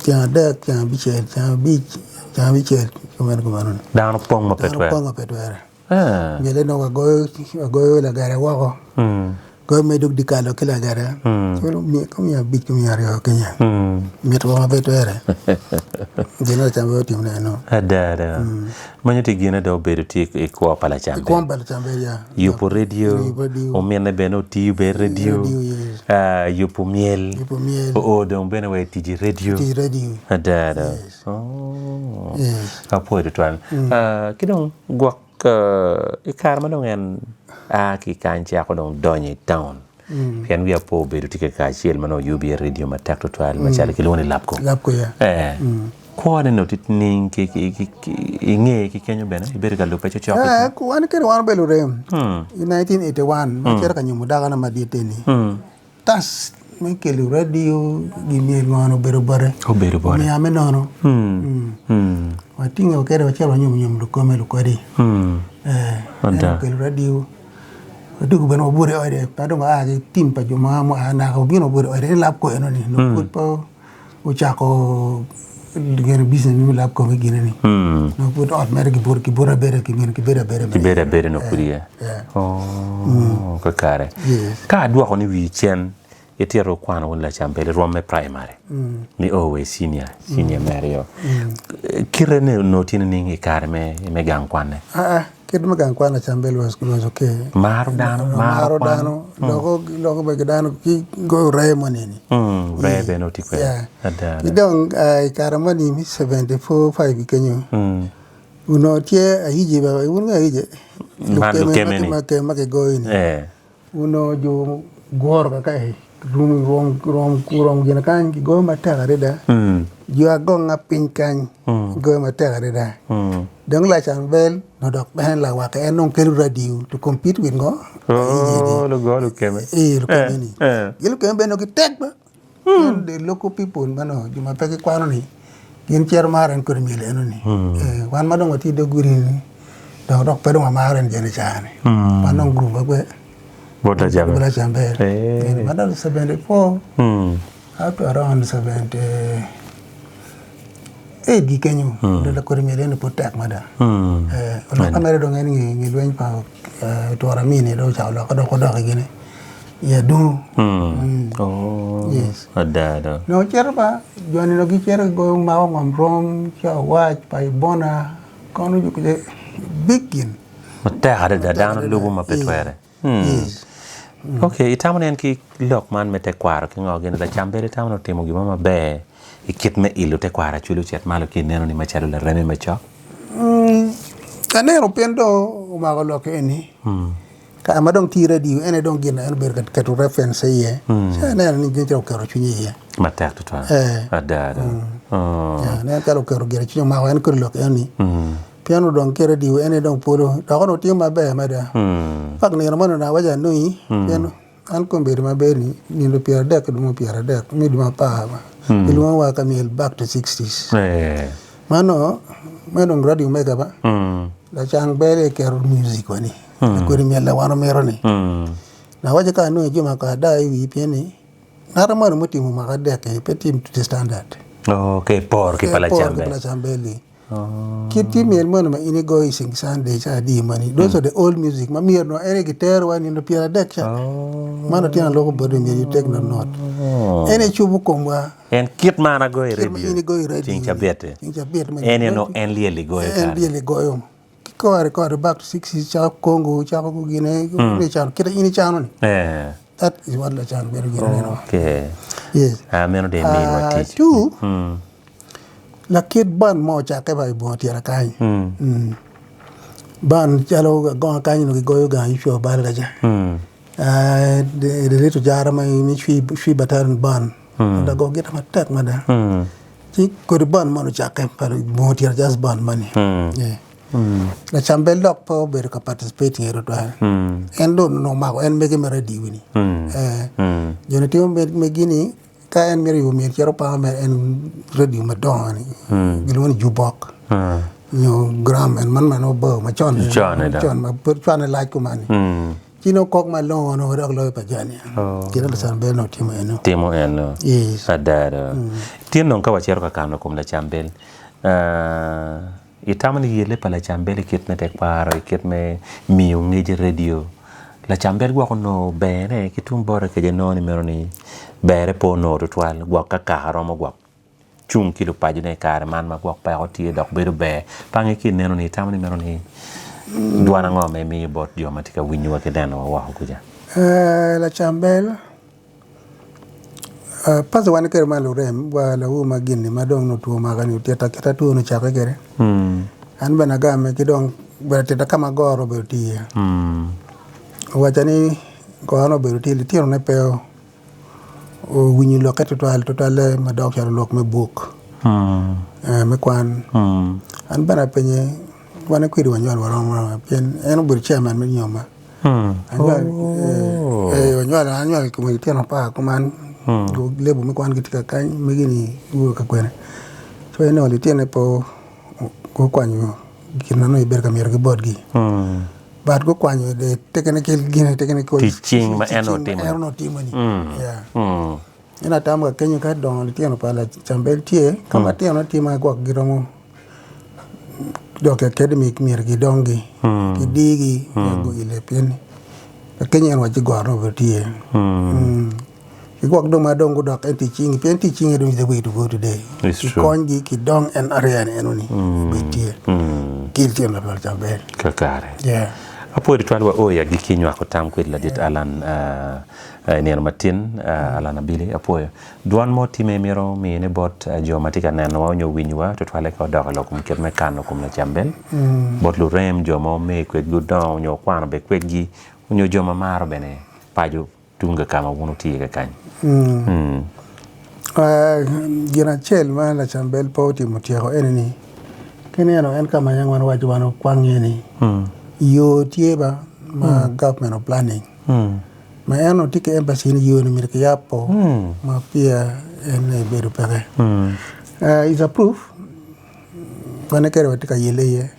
tyen adek tyen abicel tyen abic tyen abicel kumeno kumeno. Dano pong ma pe twere. Dano pong ma pe twere. Myel nongo wagoyo wagoyo lagere woko. Goyo me dog dikalo ki lagere. Calo miya abic ki miya aryo kenya. Mit wa ma pe twere. Gin ma lacam pe otimo eno. Ada ada. Manyo tye gine dong obedo tye i kwo pa lacam. I kwo pa lacam ya. Yubo redio, ominne bene otiyo bene redio, yubo myel, oo dong bene wa i tic i redio. Ada ada. Apwoyo tutwal. Ki dong gwok i kare ma dong en a ki kany cako dong donyo i taun, pien wiya po obedo tye kacel ma nongo oyubo iye redio matek tutwal macalo kilwongo ni Lapco. Kwone onongo tye nining ki i ngeye ki kenyo bene ibedo ka lube cocok? Ee, wan kede wan obedo lurem i 1981 ma acito ka nyomo dakona madit eni. Tas me kelo radio gi myel ngo obedo bote. Obedo bote. Omiya me nono. Watinge kede wacito wanyomo nyom lukome lukodi. Ee, en okelo radio. Wadwogo bene wabuto i ode pe dong waa ki tim pa jo ma mua naka wabino wabuto i ode ni lab ko enoni nongo pud pe ocako gino business me lab kom gine ni nongo pud ot mere kibuto kibuto abeda ki kibedo abeda mere Kibedo abeda nongo pud iye. Yeah. Oh, kakare. Yes. Ka adwoko ni wii cen, itito kwano wun lacambel i rwom me primary nio wa i senior, senior me aryo. Kite ni onongo tye nining i kare me me gang kwanne? Aa, Kit me gang kwan Lacambel was okay. Maro dano, maro dano, loko loko bene ki dano ki goyo ree moni ni. Ree bene oti kwede. Ada. Ki dong i kare moni me 74 5 kenyo onongo tye aije bene wun wungeyo aije? Man lukeme ni. Ma kigoyo ni. Onongo jo guro kaka rom gine kany gigoyo matek adada jo agonga piny kany gigoyo matek adada dong lacan bel onongo dok bene lawake en dong kelo radio to compete with ngo lukeme ni gin lukeme bene onongo gitek ba. Pien the local people ma nongo jo ma pe gikwano ni gin cito maro en kodi myel eno ni wan ma dong watye i dog gudi ni dok dok pe dong wamaro en joni ca ni wan dong gurup wa kwe Bot Lacamber. Bot Lacamber. Ma dong 74 up to around 78 gi kenyo dong kodi myel eni pud tek mada. Olokke mere dong en i nge lweny pa Otura Amin-ni dong ocako lokke dok odok i gine. I adungu. Yes. Ada do. Nongo cito ba, joni nongo gicito gigoyo mako ngom rom, ca owac, pa ibona, kono jo kuca big gin. Matek adada, dano lubo ma pe twere. Yes. Ok, itamo ni en ki lok man me tekwaro ki ngo gini, lacam bedo itamo ni otimo gin mo maber i kit me ilo tekwaro acwali ocit malo ki ineno ni macalo lareme macok? Aneno pien dong omako lok eni. Kare ma dong tye i radio en aye dong gin ma en obedo ka keto reference iye ci aneno ni nen calo oketo cwinye iye. Matek tutwal. Eh. Ada do. Oh. Yeah, nen calo oketo gire cwinye omako en kodi lok eni. Pien odong ki i radio en aye dong pwolo dok onongo timo maber mada. Pak nino moni onongo awaco anongi pien an kombeddi maber ni nino pyeradek ki dwe pyeradek me dwe apar kilwongowa ka myel back to sixties. Eh. Mano me dong radio mega ba lacang bel aye keto music wa ni kodi myel ma wan wamito ni. Awaco ka anongo jami oko ada i wii pien ni ngat moni mutimo mwaka adek-ki pe tye to the standard. Oh, ka iporo ki pa lacam bel. Kit tye myel moni ma in igoyo i ceng Sunday ca adi moni those are the old music ma myero nongo en aye giterowa i nino pyeradek ca. Man latin aloko boti myero you take no note. En aye cubo komwa. En kit ma an agoyo i redio ceng cabit-ti, en aye nongo en lyel igoyo kare. En lyel igoyo. Ki kore kore back to sixties cako congo cako gine cano kit ma in icano ni that is what lacan bedo gine neno. Okay. Yes. Ah, meno dong iminiwa tic. Two, lakit band mo ocakke ba i bunga tyena kany. Band calo agonga kany onongo gigoyo gang Yucwa Obal kaca. The little jara ma me Cwi Battalion band. Lago gita matek mada. Ci kodi band moni ocakke pa bunga tyena jazz band moni. Lacambel dok pe obedo ka participating iye tutwal. En dong onongo omako en mege me radio ni. Jo ni timo megi ni ka en mito yubo myel cito pango mere en radio madongo ni gilwongo ni jubok nyo gram en man ma nongo bao macon ma pud cwane lac kuman ni. Ci nongo kok malongo onongo dok loyo pa joni. Kit ma lacambel onongo timo eno. Timo eno. Yes. Ada do. Tin dong ka wacito ka kano kom lacambel, itamo ni yelle pa lacambel i kit me tekwaro, i kit me miyo ngec i redio, lacambel gwok onongo berne ki tung bote kece nongo ni meno ni berre pe onongo tutwal, gwok ka kaka romo gwok cung ki lupacone i kare man ma gwok peko tye dok bedo ber. Pange ki ineno ni itamo ni meno ni dwan ango ma imiyo bot jo ma tye ka winyowa ki nenowa woko kuca? Lacambel, paco wan kede ma lurem wa lawu ma gin-ni ma dong nongo two omaka-ni otitta kita two-ni ocakke kwede. An bene agame ki dong bene atitta ka ma goro obedo tye iye. Owacca ni gorone obedo tye litinone pe owinyo lokke tutwal tutwalle ma dok calo lok me buk me kwan. An bene apenye wan kwede wanywal warom aroma pien en obedo chairman me nyoma anywalo anywalo i kome litino apar kuman lebo me kwan gitye ka kany megi-ni guo ka kwene so inongo litine pe gukwanyo gin ma nongo ibedo ka mito ki botgi. But gukwanyo the technical gine technical Tic cing ma en otimo. en otimo ni. Yeah. En atamo ka kenyo ka dongo litino pa lacambel tye ka matino tye ma gwok giromo dok i academic myero gidongi gidigi wek guile pien lakenyo en wacci goro nongo obedo tye. Ki gwok dong ma dong gudok en tic cingi pien tic cingi dong is the way to go today. It's true. Kikonygi kidong en area ni enoni obed tye ki litino lapal maber. Kakare. Yeah. Apwoyo tutwal wa o i agikki nywako tam kwedi ladit Allan i nino matin Allan Abili apwoyo. Dwon mo tye ma imito miyone bot jo ma tye ka nenowa onyo winyowa tutwalle ka odok i lok kom kit me kano kom lacambel bot lurem jo ma omee kwedgi odongo onyo okwano bene kwedgi onyo jo ma maro bene paco tung ka ma wun wutye iye kakany. Gin acel ma lacambel pe otimo tyeko eni ni, ki neno en ka ma yam wan owaco wan okwang iye ni, yo tye ba ma gavment o planning ma en onongo tye ki embassy ni yo ni myero kiyab po ma peya en ebedo peke. Is approved wan kadi watye ka yelle iye.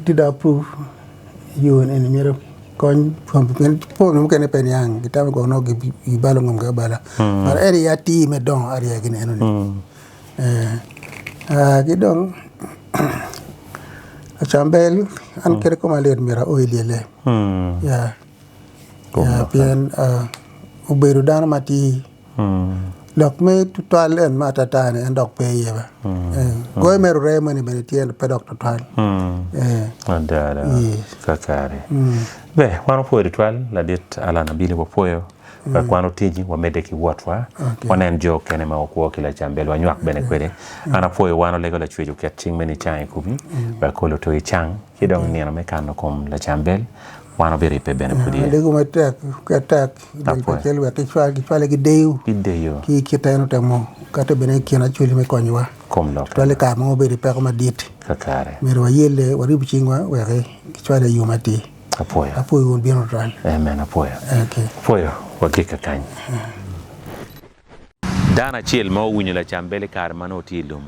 Tye dok approve yo eni myero kony pien pol mukene pe niang gitamo gwok nongo gibalo ngomgi abala but en aye atir me dongo area gin enoni ki dong lacambel an kadi koma lit myero ao i lyelle pien obedo dano matir. Lok me tutwal en me atata-ni en dok pe iye ba. Goyo mere oree moni bene tye ento pe dok tutwal. Ada ada kakare. Ber wan wapwoyo tutwal ladit Allan Abili wapwoyo wek wan otiji wamedde ki wotwa wanen jo okene ma wakwo ki lacambel wanywak bene kwede. An apwoyo wan olego lacwec oket cing me nicang i komi wek kol otoyi cang ki dong nino me kano kom lacambel. Wan wabiribbe bene pud iye. Alego matek ki atek i del Apwoyo. kacel wek gicwal gicwale ki deyo Ki deyo. ki kit en otemo kate bene i kin Acholi me konyowa. Kom lok Tutwal i kare ma wabedo i peko madit. Kakare. Myero wayelle warib cingwa wek gicwale i yo matir. Apwoyo. Apwoyo wun bino tutwal. Amen apwoyo. Okay. Apwoyo wagik kakany. Dano acel ma owinyo lacambel i kare ma nongo tye i lum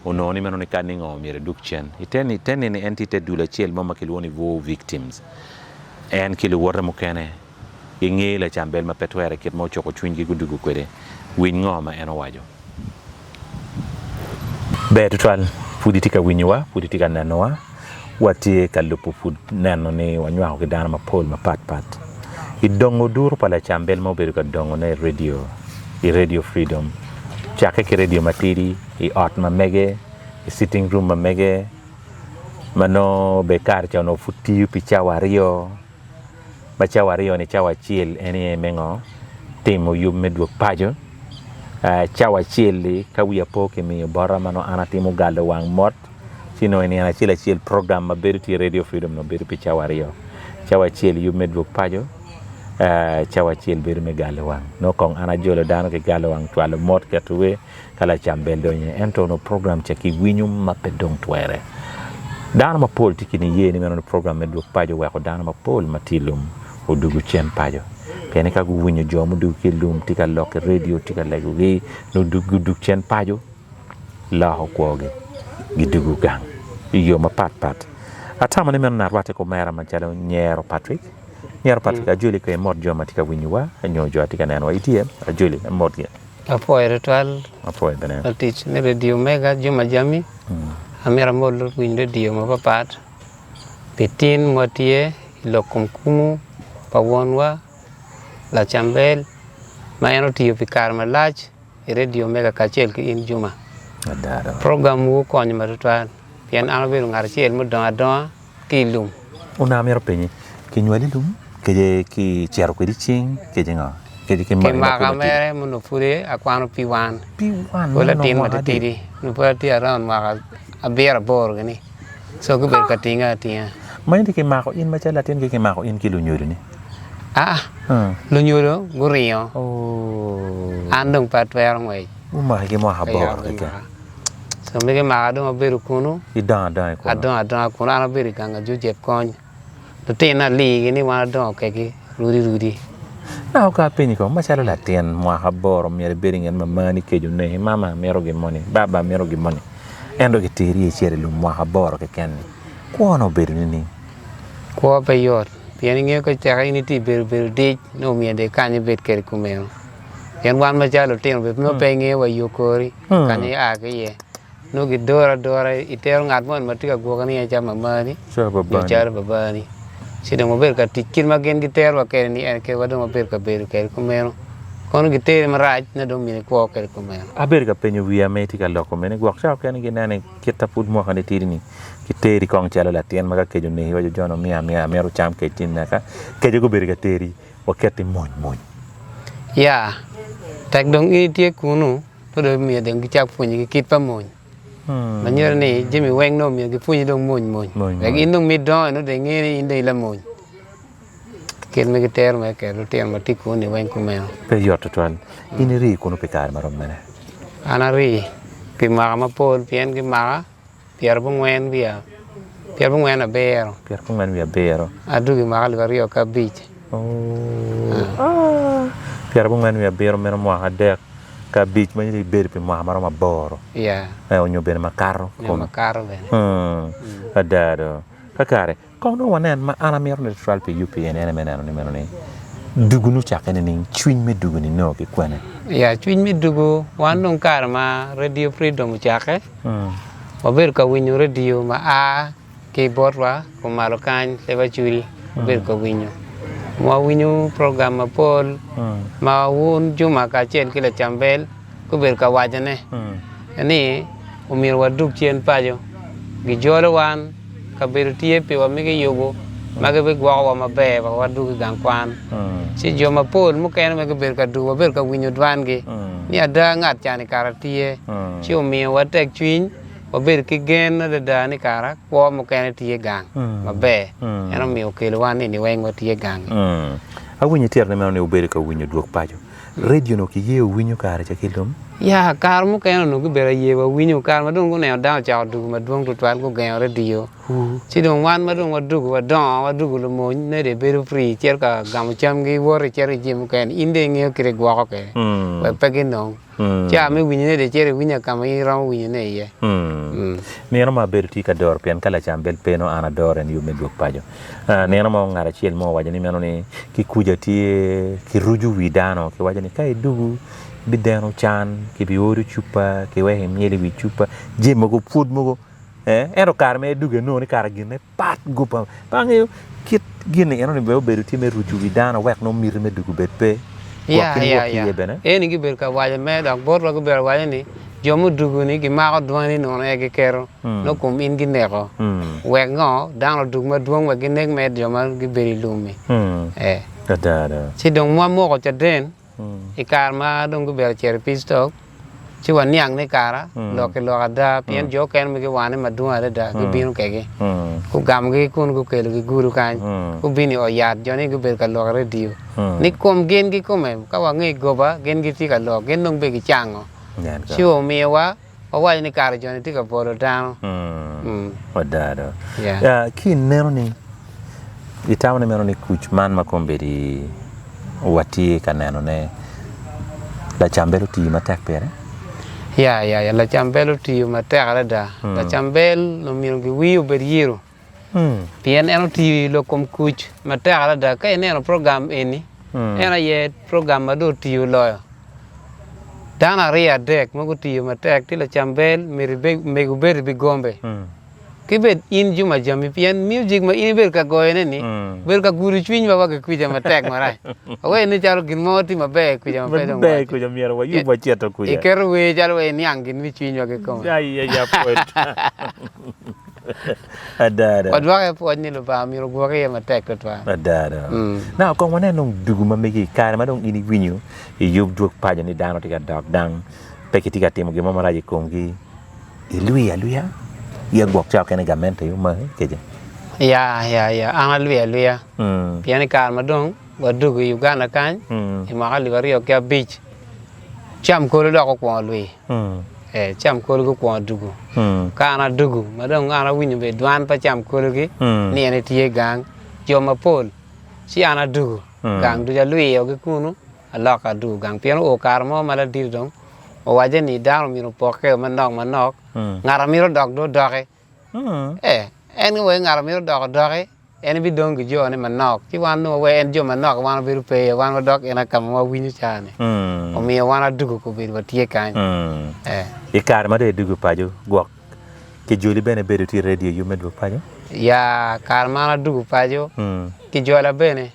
onongo ni meno ni ka ningo myero edug cen. I te nini en tye i te dul acel mo ma kilwongo ni War Victims. En ki luwote mukene gingeyo lacambel ma pe twere kit ma ocuko cwinygi gudugo kwede. Winy ngo ma en owaco. Ber tutwal, pud itye ka winyowa, pud itye ka nenowa. Watye ka lubo pud neno ni wanywako ki dano mapol mapat pat i dongo duru pa lacambel ma obedo ka dongone i redio, i Radio Freedom, cakke ki redio matidi i ot ma mege, i sitting room ma mege, ma nongo bene kare ca onongo pud tiyo pi cawa aryo. Ma cawa aryo-ni cawa acel en aye me ngo? Timo yub me dwog paco. Cawa acel-li ka wiya po kimiyo bota ma nongo an atimo galo wang mot ci nongo i nino acel acel program ma bedo tye i Radio Freedom nongo bedo pi cawa aryo. Cawa acel yub me dwog paco, cawa acel bedo me galo wang. Nongo kong an ajolo dano ki galo wang cwalo mot keto wer. ka lacam bel donyo ento onongo program ca kiwinyo ma pe dong twere. Dano mapol tye ki niye ni meno program me dwog paco oweko dano mapol ma tye i lum odugo cen paco pien ni ka guwinyo jo mudugo ki i lum tye ka lok i radio tye ka legogi nongo gudug cen paco loko kwogi gidugo gang i yo mapat pat. Atamo ni meno narwatte ki omera macalo Nyero Patrick. Nyero Patrick ajoli ka imot jo ma tye ka winyowa nyo jo ma tye ka nenowa itye ajoli imotgi. Apwoyo tutwal Apwoyo bene. latic me redio mega Juma Jami. Amito amol luwiny redio mapapat pi tin ma watye i lok kom kumu pa wonwa Lacambel ma en otiyo pi kare malac i redio mega kacel ki in Juma. Ada do. Program wu okonyo ma tutwal pien an abedo ngat acel mudongo adonga ki i lum. Onongo amito penyi, kinywali i lum kece kicito kwedi i cing kece ngo? Kece kimaki ma Kimaka pud atidi? mere ma onongo pud akwano pii wan, Pii wan pud ma onongo latin mwaka adi? matitidi onongo pud atye around mwaka abiro aboro gini so gubedo ka tinga atinga. Ma ento kimako in macalo latin ki kimako in ki lunyodoni? Aa, lunyodo guringo an dong pe atwero ngwec. Gumaki ki mwaka aboro keken. So mege maka dong abedo kunu. Idongo adonga i kunu. Adongo adonga kunu. An abedo i gang a Jojep Kony. Lutinona aligi ni wan adongo kwedgi rudi rudi. Naka ka apenyi kong, macalo latin mwaka aboro myero ibed i nget mamani kec oneki, mama amito gin moni, baba amito gin moni, ento kiteri icito i lum mwaka aboro keken-ni, kwone obedo nining? Kwo pe yot, pien ingeyo ka teke in itye bedo bedo dic nongo myero dong ikany ibed kwede kumeno. Pien wan macalo lutino bene nongo pe ingeyo wa yo kori. Ka nia ki iye, nongo gidoro adora, itero ngat moni ma tye ka gwoki ni en calo mamani nyo calo babani. Ci dong wabedo ka tic kit ma gin giterowa kwede ni en kit ma dong wabedo ka bedo kwede kumeno. Kono giteri marac nongo dong myero ikwo kwede kumeno. Abedo ka penyo wiya ma itye ka loko mene, gwok ca okene gineno kit ma pud mwakani tidi-ni, kiteri kong calo latin ma ka kec oneki iwaco jo ni omiya amiya amito cam kec tye neka, kece gubedo ka teri waket-ti mony mony. Ya, tek dong in itye kunu. Pud dong myero dong gicak pwonyogi kit pa mony. Ma nyuto ni jami weng dong myero gipwonyi dong mony mony. Wek in dong ma idongo nongo dong ingeyo ni in dong ilamony. Kit ma gitero mere kwede lutino ma tye kunu-ni weng kumeno. Pe yot tutwal. In iri kunu pi kare ma rom mene? An ari pi mwaka mapol pien gimaka. Pyerabongwen wiye pyerabongwen abiro. Pyerabongwen wiye abiro. Adwogi mwaka alip aryo ki abic. Pyerabongwen wiye abiro meno mwaka adek ki abic ma nyuto ibedo pi mwaka maromo aboro. Yeah. Onyo bene makato. Nyo makato bene. Ada do. Kakare. Kong dong wanen ma an amito ni tutwal pi yub pi en ene me neno ni meno ni dugu ni ocakke nining? Cwiny me dugu ni nongo ki kwene? Ya, cwiny me dugu, wan dong kare ma Radio Freedom ocakke, wabedo ka winyo radio ma a ki botwa kumalo kany leb Acholi, wabedo ka winyo. Wawinyo program mapol ma wun Juma kacel ki Lacambel gubedo ka wacone ni omyero wadug cen paco. Gijolo wan. Kabedo tye piwa me giyubo ma gibigwokowa maber wek wadug i gang kwan. Ci jo mapol mukene ma gubedo ka dugo wabedo ka winyo dwangi ni ada ngat ca-ni kara tye. Ci omiyowa tekcwiny wabedo ki gen adada ni kara kwo mukene tye gang maber. En omiyo okelowa ni niweng watye gang-ngi. Awinyo itito ni meno ni wubedo ka winyo dwog paco. Redio onongo kiye wuwinyo kare ca ki i lum? Ya, kare mukene onongo gibedo aye wawinyo. Kare ma dong guneno dano ocako dugo madwong tutwal gugengo redio. Ci dong wan ma dong wadugo wadongo, wadugo lumony nongo dong ibedo free icito ka gamo camgi iwoto icito ki jami mukene in dong ingeyo kit igwoko kwede wek pe ginong. Ca me winyone dong icito iwinyo ka ma in iromo winyone iye. Nino mo abedo tye ka doro pien ka lacam bel pe nongo an adoro en yub me dwog paco. Nino mo ngat acel mo owaco ni meno ni ki kuca tye kiruco wi dano kiwaco ni ka idugu ibideno can kibiodo cupa kiweko imyel i wi cupa jami mogo pwod mogo Ento kare ma edwogo enongo ni kare ginne pat goba. Pe angeyo kit gin-ni enoni bene obedo tye me ruco wi dano wek nongo miti me dwogo obed pe. Gwok ki niwok ki iye bene. Eni gibedo ka waco me dok botwa gubedo ka waco ni jo mudwogo-ni gimako dwani nono aye giketo nongo kom in gineko wek ngo dano odwog madwong wek ginek mere jo ma gibedo i lum-mi. Ci dong wamoko caden. I kare ma dong gubedo cito i peace talk, ci waniang ni kara lok ki lok ada pien jo okene ma giwane madwong adada gibino kwedgi. Gugamogi kun gukelogi gudo kany, gubino i ot yat, jo ni gubedo ka lok i redio ni kom gin kikome ka wange goba gin gitye ka lok gin dong bene gicango. Ci omiyowa wawaco ni kara jo ni tye ka bolo dano. Ada do. Ki ineno ni itamo ni meno ni kuc man ma kombeddi watye ka nenone lacambel otiyo matek pire? Ya ya ya lacambel otiyo matek adada. Lacambel omyero giwir obed yiro. Pien en otiyo i lok kom kuc matek adada. Ka ineno program eni, en aye program ma dong otiyo loyo. Dano aryo adek ma gutiyo matek tye lacambel mego Betty Bigombe ki bed in Juma Jami pien music ma in ibedo ka goyone-ni bedo ka gudo cwinywa wa ki kwica matek marac. Aweyo ni calo gin mo tye maber kwica ma pe dong waco. Iketo wer calo wai iniang gin me cwinywa kikome. Ada. Wadwoke pwoc ni Lubanga myero ogwoki iye matek twatwal. Ada do. Now kong wanen dong dugu ma megi i kare ma dong in iwinyo i yub dwog paco ni dano tye ka dok dang pe kitye ka timo gin mo marac i komgi ilwi alwiya ya gwok ca okene gamente aye omaki kece. Ya ya ya an alwi alwiya pien i kare ma dong wadwogo i Uganda kany i mwaka alip aryo ki abic cam kolo dok okwongo lwi ee cam kolo gukwongo dugu ka an adugu ma dong an awinyo bene dwan pa cam kologi ni en etye gang jo mapol ci an adugu gang ducu alwiyogi kunu alokke adugu gang pien oo kare mo ma ladit dong owacce ni dano myero opokke manok manok ngat a mito dok dong odoki ee en wai ngat a mito dok odoki En bidong ki jone manok, ci wan nongo wek en jo manok wan wabedo pe iye, wan wadok ina ka ma wawinyo ca-ni. Omiyo wan adugo kobedo watye kany. Ee. I kare ma dong idwogo paco, gwok kijoli bene bedo tye i redio yub me dwog paco? Ya, kare ma an adwogo paco, kijola bene.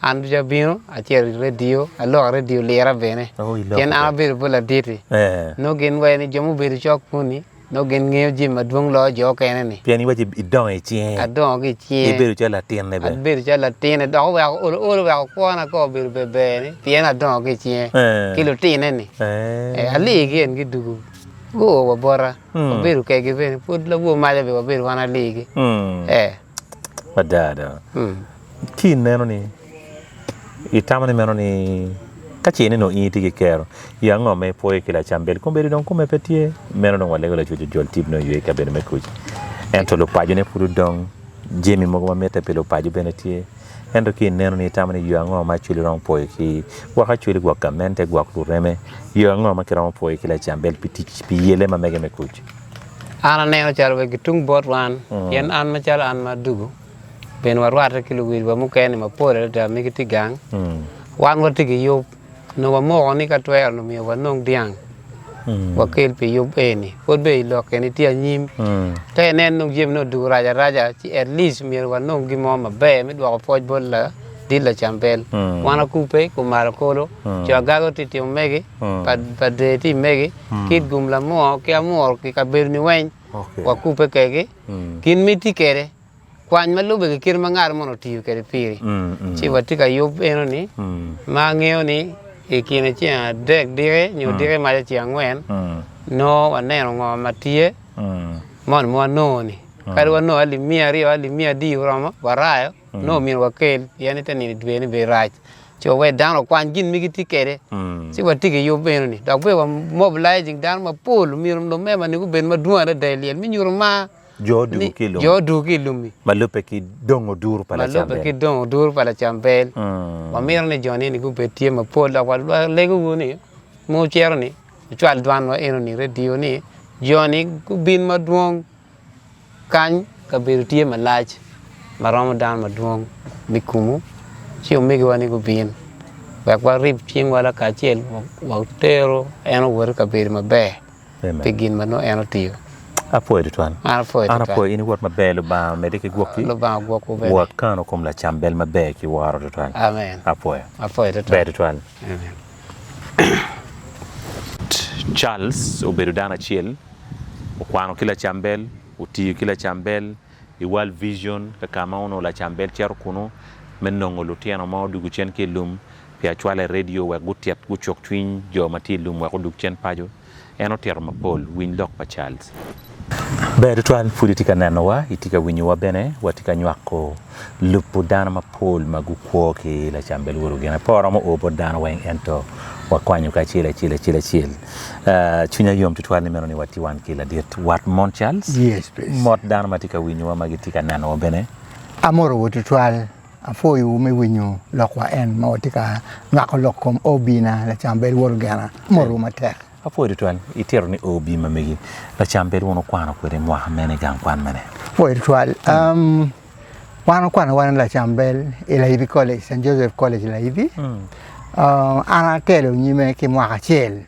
An ducu abino, acito i redio, aloko redio lira bene, pien an abedo bot ladit-ti. Nongo gin waco ni jo mubedo cok kuni nongo gin ngeyo jami madwong loyo jo okene-ni. Pien iwaci idongo i cinge. Adongo ki i cinge. Ibedo calo latinne bene. Abedo calo latinne dok oweko olo olo oweko kwona kong obedo berber-ni pien adongo ki i cinge ki lutine-ni. Aligi en gidugo guo wa bota, wabedo kwedgi bene pud lawor maca bene wabedo wan aligi. Ada do. Ci ineno ni, itamo ni meno ni ka ce ineno in itye ki kero, yo ango ma ipwoyo ki lacam bel? Kombeddi dong kome pe tye, meno dong walego Lacwec ojol tip nongo oywe i kabedo me kuc. Ento lupacone pud odong, jami mogo ma mitte pi lupaco bene tye. Ento ka ineno ni itamo ni yo ango ma Acholi romo pwoyo ki gwok Acholi, gwok gamente, gwok lureme, yo ango ma kiromo pwoyo ki lacam bel pi tic pi yelle ma mege me kuc? An aneno calo wek gitung bot wan, pien an macalo an ma adugu, Bene warwatte ki luwilwa mukene mapol adada ma gitye gang. Wan watye ki yub. Onongo wamoko ni ka twero onongo myero wanong dyang wakel pi yub eni. Pud bene i lok eni tye anyim. Ka inen dong jami nongo odwogo rac araca ci at least myero wanong gin mo maber me dwoko pwoc bot ladit lacambel. Wan wakubbe kumalo kulu, co agago tye timo megi, pa dee tye megi, kit gum lamwor ki amur ki kabedo-ni weng wakubbe kwedgi. Gin ma itye kwede. Kwany ma lubbe ki kit ma ngat moni otiyo kwede piri. Ci watye ka yub enoni ma angeyo ni i kine ceng adek diki nyo diki maca ceng angwen nongo waneno ngo ma tye. Moni ma wanongo-ni, kadi wanongo alip miya aryo, alip miya adi oromo, warayo, nongo myero wakel pien ite nino dwe ni bene rac. Ci wawek dano okwany gin ma gitye kwede, ci watye ki yub eno-ni. Dok bene wa mobilizing dano mapol, myero lumema-ni gubed madwong adada i lyel me nyuto mar. Jo odwogo ki i lum. Jo odwogo ki i lum-mi. Ma lubbe ki dongo duru pa Ma lubbe lacam ki bel. dongo duru pa lacam bel. Wamito ni jo ni gubed tye mapol dok walegowu ni ma wucito ni wucwal dwanwa eno-ni i redio ni jo-ni gubin madwong kany kabedo tye malac ma romo dano madwong me kumu ci omegiwa ni gubin wek warib cingwa lakacel wateru en owot i kabedo maber. pi gin ma nongo en otiyo. Apwoyo tutwal. An apwoyo An tutwal. apwoyo in iwot maber Lubanga omedde ki gwokki. Lubanga ogwokwu bene. Wot kano kom lacam bel maber ki woro tutwal. Amen. Apwoyo. Apwoyo tutwal. Ber tutwal. Amen. Charles obedo dano acel okwano ki lacam bel, otiyo ki lacam bel i World Vision kaka ma onongo lacam bel cito kunu me nongo lutino ma odwogo cen ki i lum pi acwala i redio wek gutit gucuk cwiny jo ma tye i lum wek odug cen paco. En otito mapol. Winy lok pa Charles. Ber tutwal, pud itye ka nenowa, itye ka winyowa bene. Watye ka nywako lubo dano mapol ma gukwo ki lacam bel wod ogene. Pe waromo o bot dano weng ento wakwanyo ki acel acel acel acel. Cwinya yom tutwal ni meno ni watye wan ki ladit wat mon Charles. Yes, please. Mot dano ma tye ka winyowa ma gitye ka nenowa bene. Amorowu tutwal. Apwoyowu me winyo lokwa en ma watye ka nywako lok kom OB-na lacam bed wod ogena. Amorowu matek. Apwoyo tutwal. Itito ni OB ma megi lacam bed wun wukwano kwede mwaka mene i gang kwan mene? Apwoyo tutwal. Um, wan okwano wan lacam bel i Layibi College, St. Joseph College Layibi. Uh, an atelo nyime ki mwaka acel.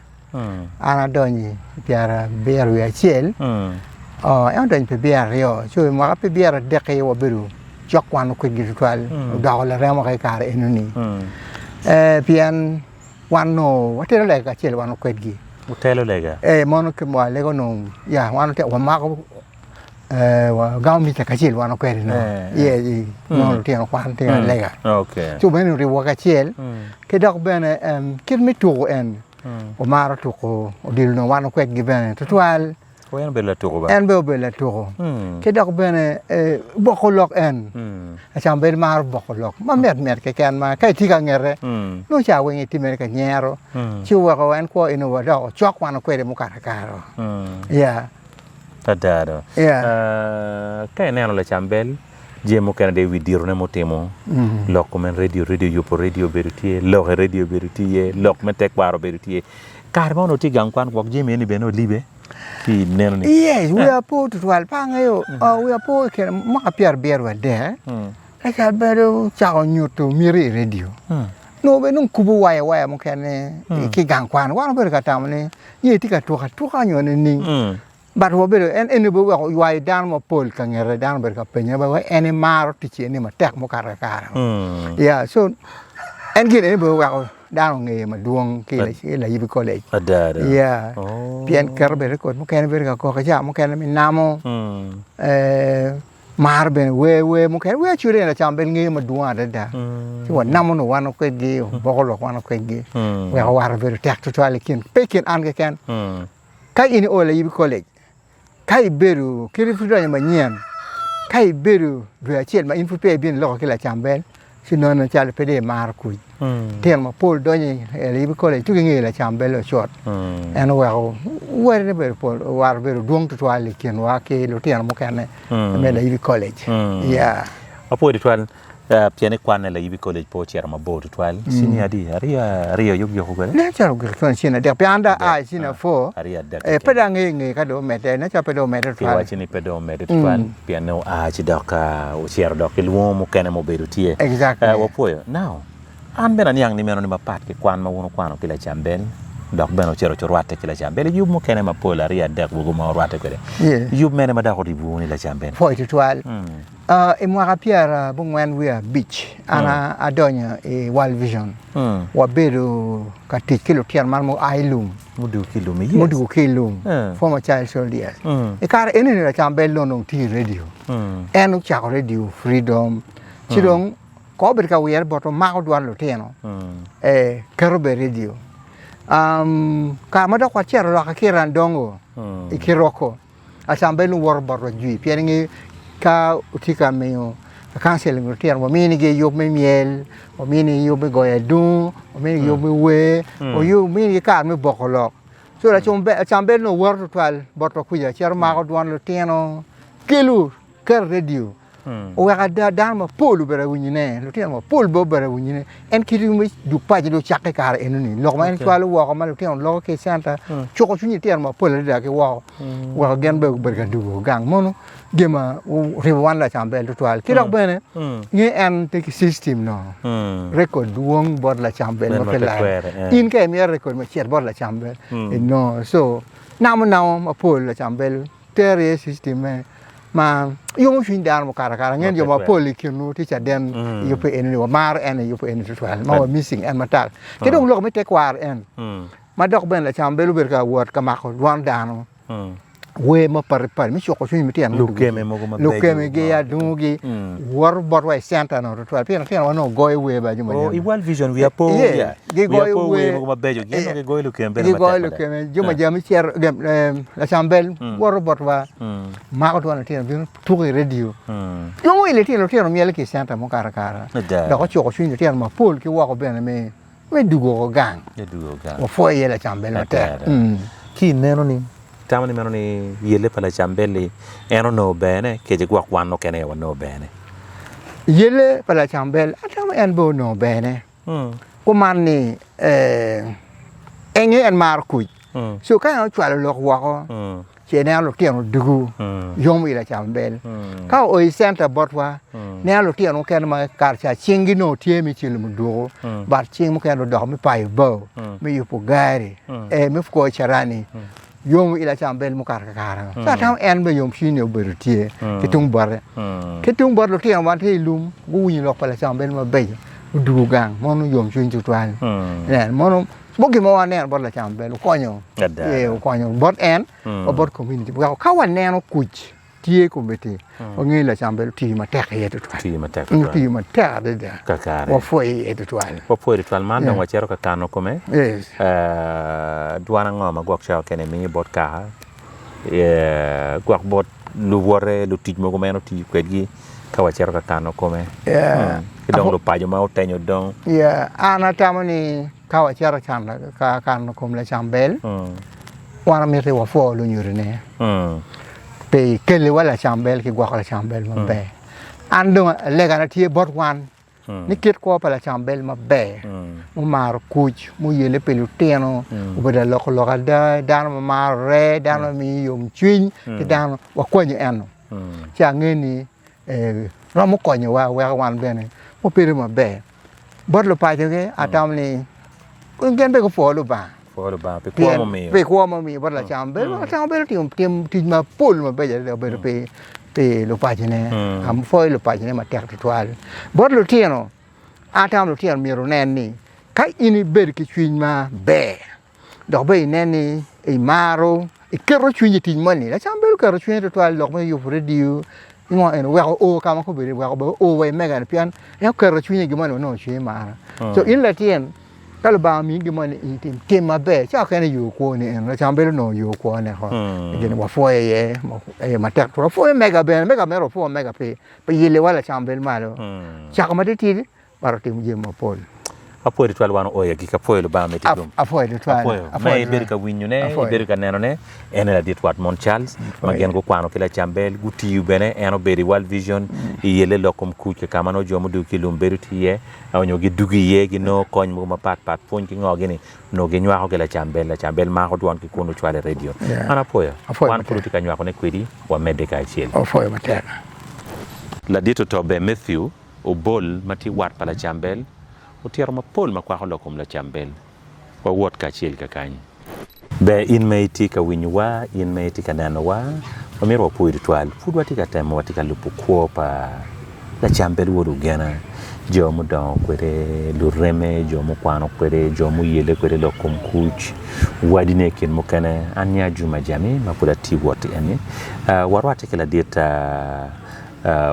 An adonyo i pyerabiro wiye acel, en odonyo pi pyeraryo, ci i mwaka pi pyeradek-ki wabedo cok kwano kwedgi tutwal, odoko larema woko i kare enoni pien wan onongo watelo lega kacel wan kwedgi. Wutelo lega? Ee, mono ki wa lega onongo ya wan wamako wagamo mica kacel wan kwede nongo lutino kwan tye ka lega ci meno oribowa kacel ki dok bene kit me tuko en Omaro tuko odilo nongo wan kwedgi bene tutwal. O en obedo latuko ba? En bene obedo latuko. Ki dok bene boko lok en. Acam bedo maro boko lok ma mit mit keken ma ka itye ka ngete nongo ca weng itye mere ka nyero ci oweko en kwo eno wa dok ocok wan kwede mukato akara. Yeah. Ada do. Yeah. Ka ineno lacam bel Jami mukene dong i wi dirone mutimo, lok kom en redio, redio yubo redio obedo tye, lok i redio obedo tye iye, lok me tekwaro obedo tye. Kare ma onongo itye i gang kwan gwok jami eni bene olibe ci ineno ni. Yes, wiya po tutwal, pe angeyo, wiya po i kine mwaka pyerabiro wiye adek, ka cal bedo ocako nyuto miti i redio, nongo bene dong kubo waya waya mukene ki i gang kwan, wan wabedo ka tamo ni nyo etye ka tuko atuka nyo nining. But wabedo en eni bene oweko oywayo dano mapol ka ngete dano obedo ka penye wa en emaro tic eni matek mukato kakare yeah so en gin eni bene oweko dano ongeye madwong ki i Layibi college yeah pien keto bene record mukene bedo ka kok i cawa mukene me namo maro bene wer wer mukene wer acwele eni lacam bene ngeyo madwong adada ci wanamo nongo wan kwedgi oboko lok wan kwedgi weko wat obedo tek tutwal i kin pe i kin an keken. Ka in io layibi college, ka ibedo kit pud idonyo manyen, ka ibedo dwe acel ma in pud peya ibino iloko ki lacam bel, ci nongo calo pe dong imaro kuc. Tyen mapol donyo i layibi college ci gingeyo lacam bel ocut. En oweko wadine obedo pol, wat obedo dwong tutwal i kinwa ki lutino mukene me layibi college. Yeah. Apwoyo tutwal. Pien ni kwanne layibi college pe ocito mabor tutwal, cinia adi? Aryo aryo aye ogiko kwede? Nen calo ogiko con cinia adek, pien an dong aa i cinia four, Aryo adek pe dong angeyo i ngeye ka dong omedde, nen calo pe dong omedde tutwal. Kiwaco ni pe dong omedde tutwal, pien ni oa ci dok ocito dok ki lwongo mukene ma obedo tye. Exactly. Wapwoyo. Now, an bene aniang ni meno ni mapat ki kwan ma wun wukwano ki lacambel, dok bene ocito ci orwatte ki lacambel i yub mukene mapol, aryo adek mogo ma orwatte kwede. Yub mene ma dok oribowu ni lacambel? Pwoyo tutwal. I mwaka pyerabongwen wiye abic an adonyo i World Vision, wabedo ka tic ki lutino man mua i lum, mudwogo ki i lum, former child soldiers. I kare eni lacam bel onongo tye i radio, en ocako radio Freedom, ci dong kor obedo ka wire botwa mako dwon lutino, keto bene i radio. Kare ma dok wacito loka ki i Randongo i Kiroko. Lacambel nongo woto botwa jwi pien inge ka otye ka miyo counseling lutino waminigi yub me myel, waminigi yub me goyo adungu, waminigi yub me wer, waminigi kare me boko lok. Co lacambel nongo woto tutwal botwa kuca cito mako dwon lutino kelo keto i redio oweko ada dano mapol obedo ka winyone lutino mapol bene obedo ka winyone en kit me duk paco dong ocakke i kare enoni lok ma en cwalo woko ma lutino loko ki i centa cuko cwiny lutino mapol adada ki woko weko gin bene gubedo ka dwogo gang mono gin ma oribo wan lacambel tutwal ki dok bene nge en tye ki system no record dwong bot lacambel ma pe lal in ka imito record ma cit bot lacambel inongo so namo namo mapol lacambel tero iye system me ma yomo cwiny dano mukato akata angeyo jo mapol i kinwu tye caden i yubbe eni wamaro en i yubbe eni tutwal ma wa missing en matar ki dong lok me tekwaro en ma dok bene lacambel obedo ka wot ka mako dwon dano wer mapatpat me cuko cwiny lutino Lukeme mogo mabeco. Lukemegi, adungugi woto botwa i centa no tutwal pien lutinowa nongo goyo wer ba jo ma Oh, i World Vision wiya po Yeah, ya. gigoyo Wiya po wer. wer mogo mabeco. Gin nongo gigoyo lukeme bene gigoyo matek mada. lukeme jo ma jami cito lacambel woto botwa mako dwon lutino bino tuko i radio nongo i litino lutino myelo ki i centa mukato akata Ada. dok ocuko cwiny lutino mapol ki woko bene me Me dugo gang. Me dugo gang. Wapwoyo iye lacambel matek. Ada. Ki ineno ni, itamo ni meno ni yelle pa lacambel-li en onongo berne kece gwok wan mukene aye wanongo berne? Yelle pa lacambel atamo en bene onongo berne. Kuman ni enge en maro kuc. Co ka en ocwalo lok woko ci ineno lutino dugu yomo i lacambel. Ka oo i centa botwa, neno lutino mukene ma kare ca cinggi nongo tye me celo muduku, but cing mukene odoko me payo bao, me yubo gari, me kwoyo carani, yomo i lacambel mukato kakare. Ci atamo en bene yomcwiny-ni obedo tye ki tung bote. Ki tung bot lutino ma tye i lum, guwinyo lok pa lacambel mabeco, gudugo gang, mono yomcwiny tutwal. Ineno mono Mo gin ma waneno bot lacam bel okonyo, ee, okonyo bot en wa bot community weko ka waneno kuc tye kombeddi wangeyo ni lacam bel otiyo matek iye tutwal. Otiyo matek tutwal. Otiyo matek adada. Kakare. Wapwoyo iye tutwal. Wapwoyo tutwal. Man dong wacito ka kano kome. Yes. Eh, dwan ango ma gwok cawa kene imiyo bot kaka? Eh, gwok bot luwote, lutic mogo ma en otiyo kwedgi ka wacito ka kano kome. Yeah. Ki dong lupaco ma otenyo dong. Yeah, an atamo ni Ka wacito ka kano kom lacam bel, wan omiti wapwo lunyodone pi keliwa lacam bel ki gwoko lacam bel maber. An dong alegana tye bot wan ni kit kwo pa lacam bel maber, mumaro kuc, muyelle pi lutino, obedo laloko lok ada, dano ma maro re, dano ma miyo yomcwiny ki dano, wakwanyo eno. Ci ange ni romo konyowa weko wan bene wabedo maber. Bot lupacogi atamo ni gin bene gupwo Lubanga. Pwo Lubanga pi kwo mumiyo. Pi kwo mumiyo bot lacam. Bedo lacam obedo timo tim tic mapol mabeco adada obedo pi pi lupacone. Apwoyo lupacone matek tutwal. Bot lutino, atamo lutino myero onen ni ka in ibedo ki cwiny maber dok bene inen ni imaro, iketo cwinyi i tic moni, lacam bedo keto cwinye tutwal i lok me yubo redio ngo eni weko oo ka ma kobedo weko bene oo wa i mega-ni pien en oketo cwinye i gin moni onongo cwinye maro. Co in latin ka Lubanga omiyi gin moni in itim, tim maber ca kene yo kwoni eno lacam bedo onongo yo kwone oko gin wapwoyo iye matek tutwal wapwoyo mega bene mega mere wapwoyo mega pi yiliwa lacam bed malo cako matitidi Mar otimo jami mapol. Apwoyo tutwal wan oyo agikki. Apwoyo Lubanga me tic gum. Apwoyo tutwal. Apwoyo. Ma ibedo ka winyone, ibedo ka nenone, en aye ladit wat Mon Charles ma gin gukwano ki Lacambel, gutiyo bene, en obedo i World Vision i yelle lok kom kuc ka ma nongo jo mudugo ki i lum bedo tye iye, onyo gidugo iye ginongo kony mogo mapat pat, pwony ki ngo gini onongo ginywako ki Lacambel, Lacambel mako dwon ki kunu cwalo i radio. An apwoyo. Wan pud watye ka nywakone kwedi, wamedde kacel. Apwoyo matek. Ladit Otobe Mathew. Obol ma tye wat pa Lacambel otito mapol ma kwako lok kom Lacambel. Wawot kacel kakany. Ber in ma itye ka winyowa, in ma itye ka nenowa, wamito wapwoyi tutwal. Pud watye ka temo, watye ka lubo kwo pa Lacambel wod Ogena, jo mudongo kwede, lureme, jo mukwano kwede, jo muyelle kwede lok kom kuc, wadine i kin mukene. An nya Juma Jami ma pud atye wot eni. Warwatte ki ladit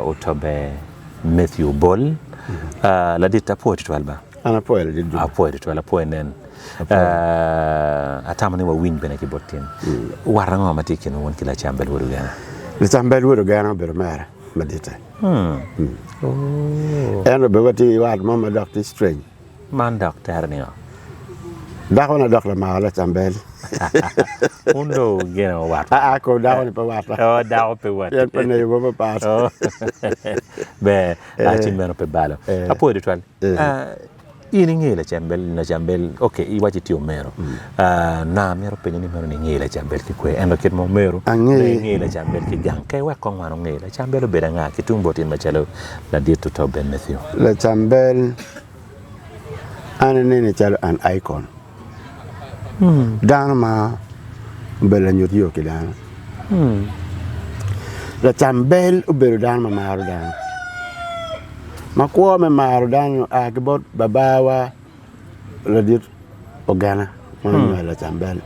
Otobe Matthew Obol. Ladit apwoyo tutwal ba. An apwoyo ladit Juma. Apwoyo tutwal, apwoyo nen. Atamo ni wawiny bene ki bot tin. Wat ango ma tye i kin wun ki Lacambel Wod Ogena? Lacambel Wod Ogena obedo mera maditte. Ento bene watye ki wat mo ma dok tye strange. Man dok tere ningo? Dakona dok lamar Lacambel. Wun dong wugene wa wat. Aa ko dakoni pe watta. Oh, dako pe watti. Pien pe neyo wa mapat. Ber, ci meno pe balo. Apwoyo tutwal. In ingeyo lacambel, lacambel, ok, iwaco itye omero. Na amito penyo ni meno ni ingeyo lacambel ki kwe, ento kit ma omero, Angeyo. ingeyo lacambel ki gang. Ka iwek kong wan onge, lacambel obedo anga ki tung bot in macalo ladit Oto Ben Mathew? Lacambel an anene calo an icon, dano ma obedo lanyut yo ki dano. Lacambel obedo dano ma maro dano, ma kwo me maro dano oa ki bot babawa ladit Ogena ma onywalo Lacambel.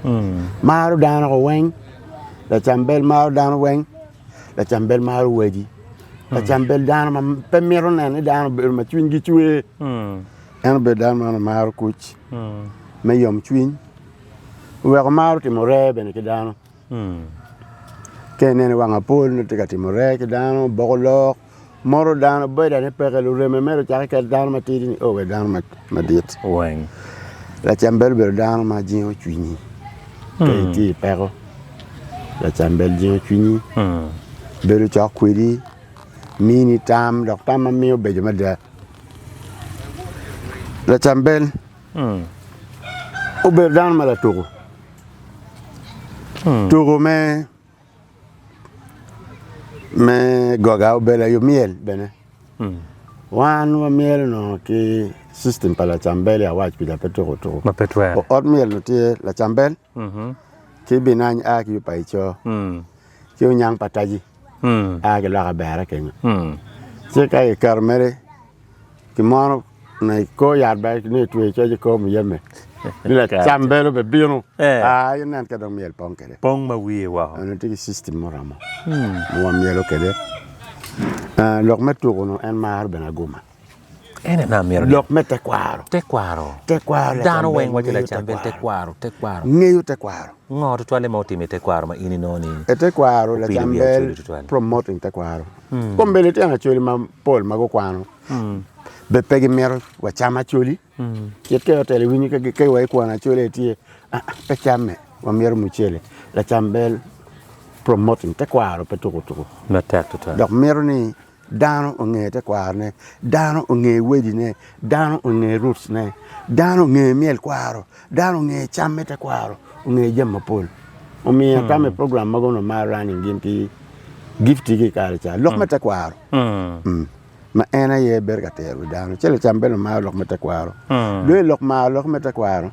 Maro dano weng, Lacambel maro dano weng, Lacambel maro wadi, Lacambel dano ma pe mito neno ni dano obedo ma cwinygi cwer, en obedo dano ma maro kuc me yomcwiny oweko maro timo rer bene ki dano. Ka ineno i wang apol nongo tye ka timo rer ki dano, boko lok, moto dano, boda ne peke, lureme mere ocake kede dano matidi nio wa dano madit. Lacambel obedo dano ma jingo cwinyi ka itye i peko, lacambel jingo cwinyi, bedo cok kwedi, mini tam dok tam ma miyo beco mada. Lacambel obedo dano ma latuko. Tuko me me goga obedo aye myel bene wan wamyelo onongo ki system pa lacambel i awac kuca pe tuko tuko Ma pe twere. ot myel onongo tye lacambel ki binany a ki pa ico ki onyang pa taji a ki loka bere kenyo ci ka kiketo mere Kimono ma i kor yat bene ni itweyo coc i kor muyeme ni lacam bene obibino aa inen ka dong myel pong kwede. Pong ma wiye woko. Onongo tye ki system muromo ma wamyelo kwede. Lok me tuko nu en maro bene aguma. En aye amito ni. Lok me tekwaro. Tekwaro. Tekwaro Dano weng waco lacam bene tekwaro tekwaro. Ngeyo tekwaro. Ngo tutwalle ma otimo i tekwaro ma in inongo ni. I tekwaro lacam bel promoting tekwaro. Kombeddi litino acholi mapol ma gukwano bene pe gimito wa cam acholi kit ka i otel iwinyo ka wa ikwano acholi aye tye pe camme wamito mucele lacam bel promoting tekwaro pe tuko tuko dok mito ni dano onge tekwarone dano onge wadine dano onge roots ne dano onge myel kwaro dano onge cam me tekwaro onge jami mapol omiyo atamo i program mogo onongo ma running gin ki Gifti ki i kare ca, lok me tekwaro ma en aye bedo ka tero wi dano. Ci lacam bene omaro lok me tekwaro. Dong i lok maro lok me tekwaro,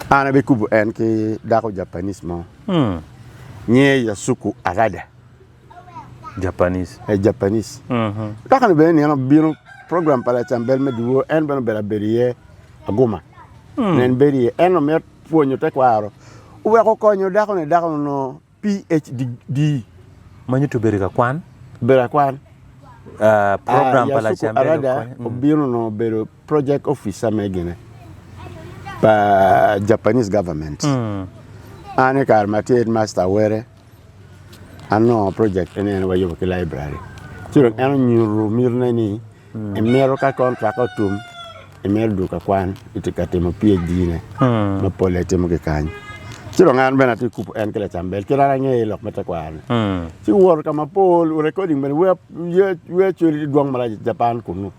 an abikubo en ki dako Japanese mo, nyinge Yasuko Arada. Japanese. Eh, Japanese. Dako-ni bene nino obino program pa lacam bel me dyewor, en bene obedo abedo iye aguma. En bedo iye, en omito pwonyo tekwaro, oweko okonyo dako-ni, dako-ni onongo PHD. Ma nyuto bedo ka kwan. Bedo ka kwan. Program pa lacam Yasuko Arada obino onongo obedo project officer me gine pa Japanese government. An i kare ma atye headmaster Awere, anongo project eni en wayubo ki library. Ci dong en onyuto mitine ni Imito ka kontrak otum, imito dwogo ka kwan, itye ka timo PhD ne ma pole itimo ki kany. Ci dong an bene atye ka kubo en ki lacambel kit an angeyo lok me tekwaro ni. Ci woto ka mapol, recording bene wer acwali tye dwong marac i Japan kunu.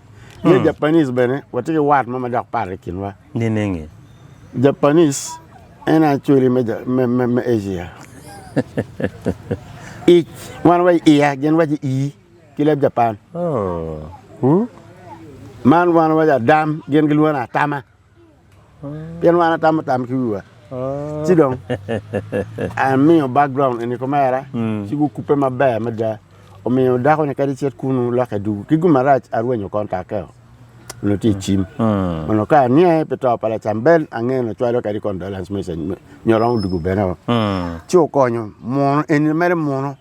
Ye Japanese bene watye ki wat mo ma dok pat i kinwa. Nining? Japanese en aye acwali me Asia. Ic, wan waco iya, gin waco ii. ki leb Japan. Man wan waco adam, gin gilwongo ni atama. Pien wan atamo tam ki wiwa. Ci dong amiyo background eni komera ci gukubbe maber mada. Omiyo dako-ni kadi icit kunu lokke dugu. Ki gin marac arwenyo kontakke-o onongo tye i cim. Onongo ka aniange pi to pa lacambel angeyo ni ocwalo kadi condolence message nyo romo dugu bene-o. Ci okonyo muno eni mere muno.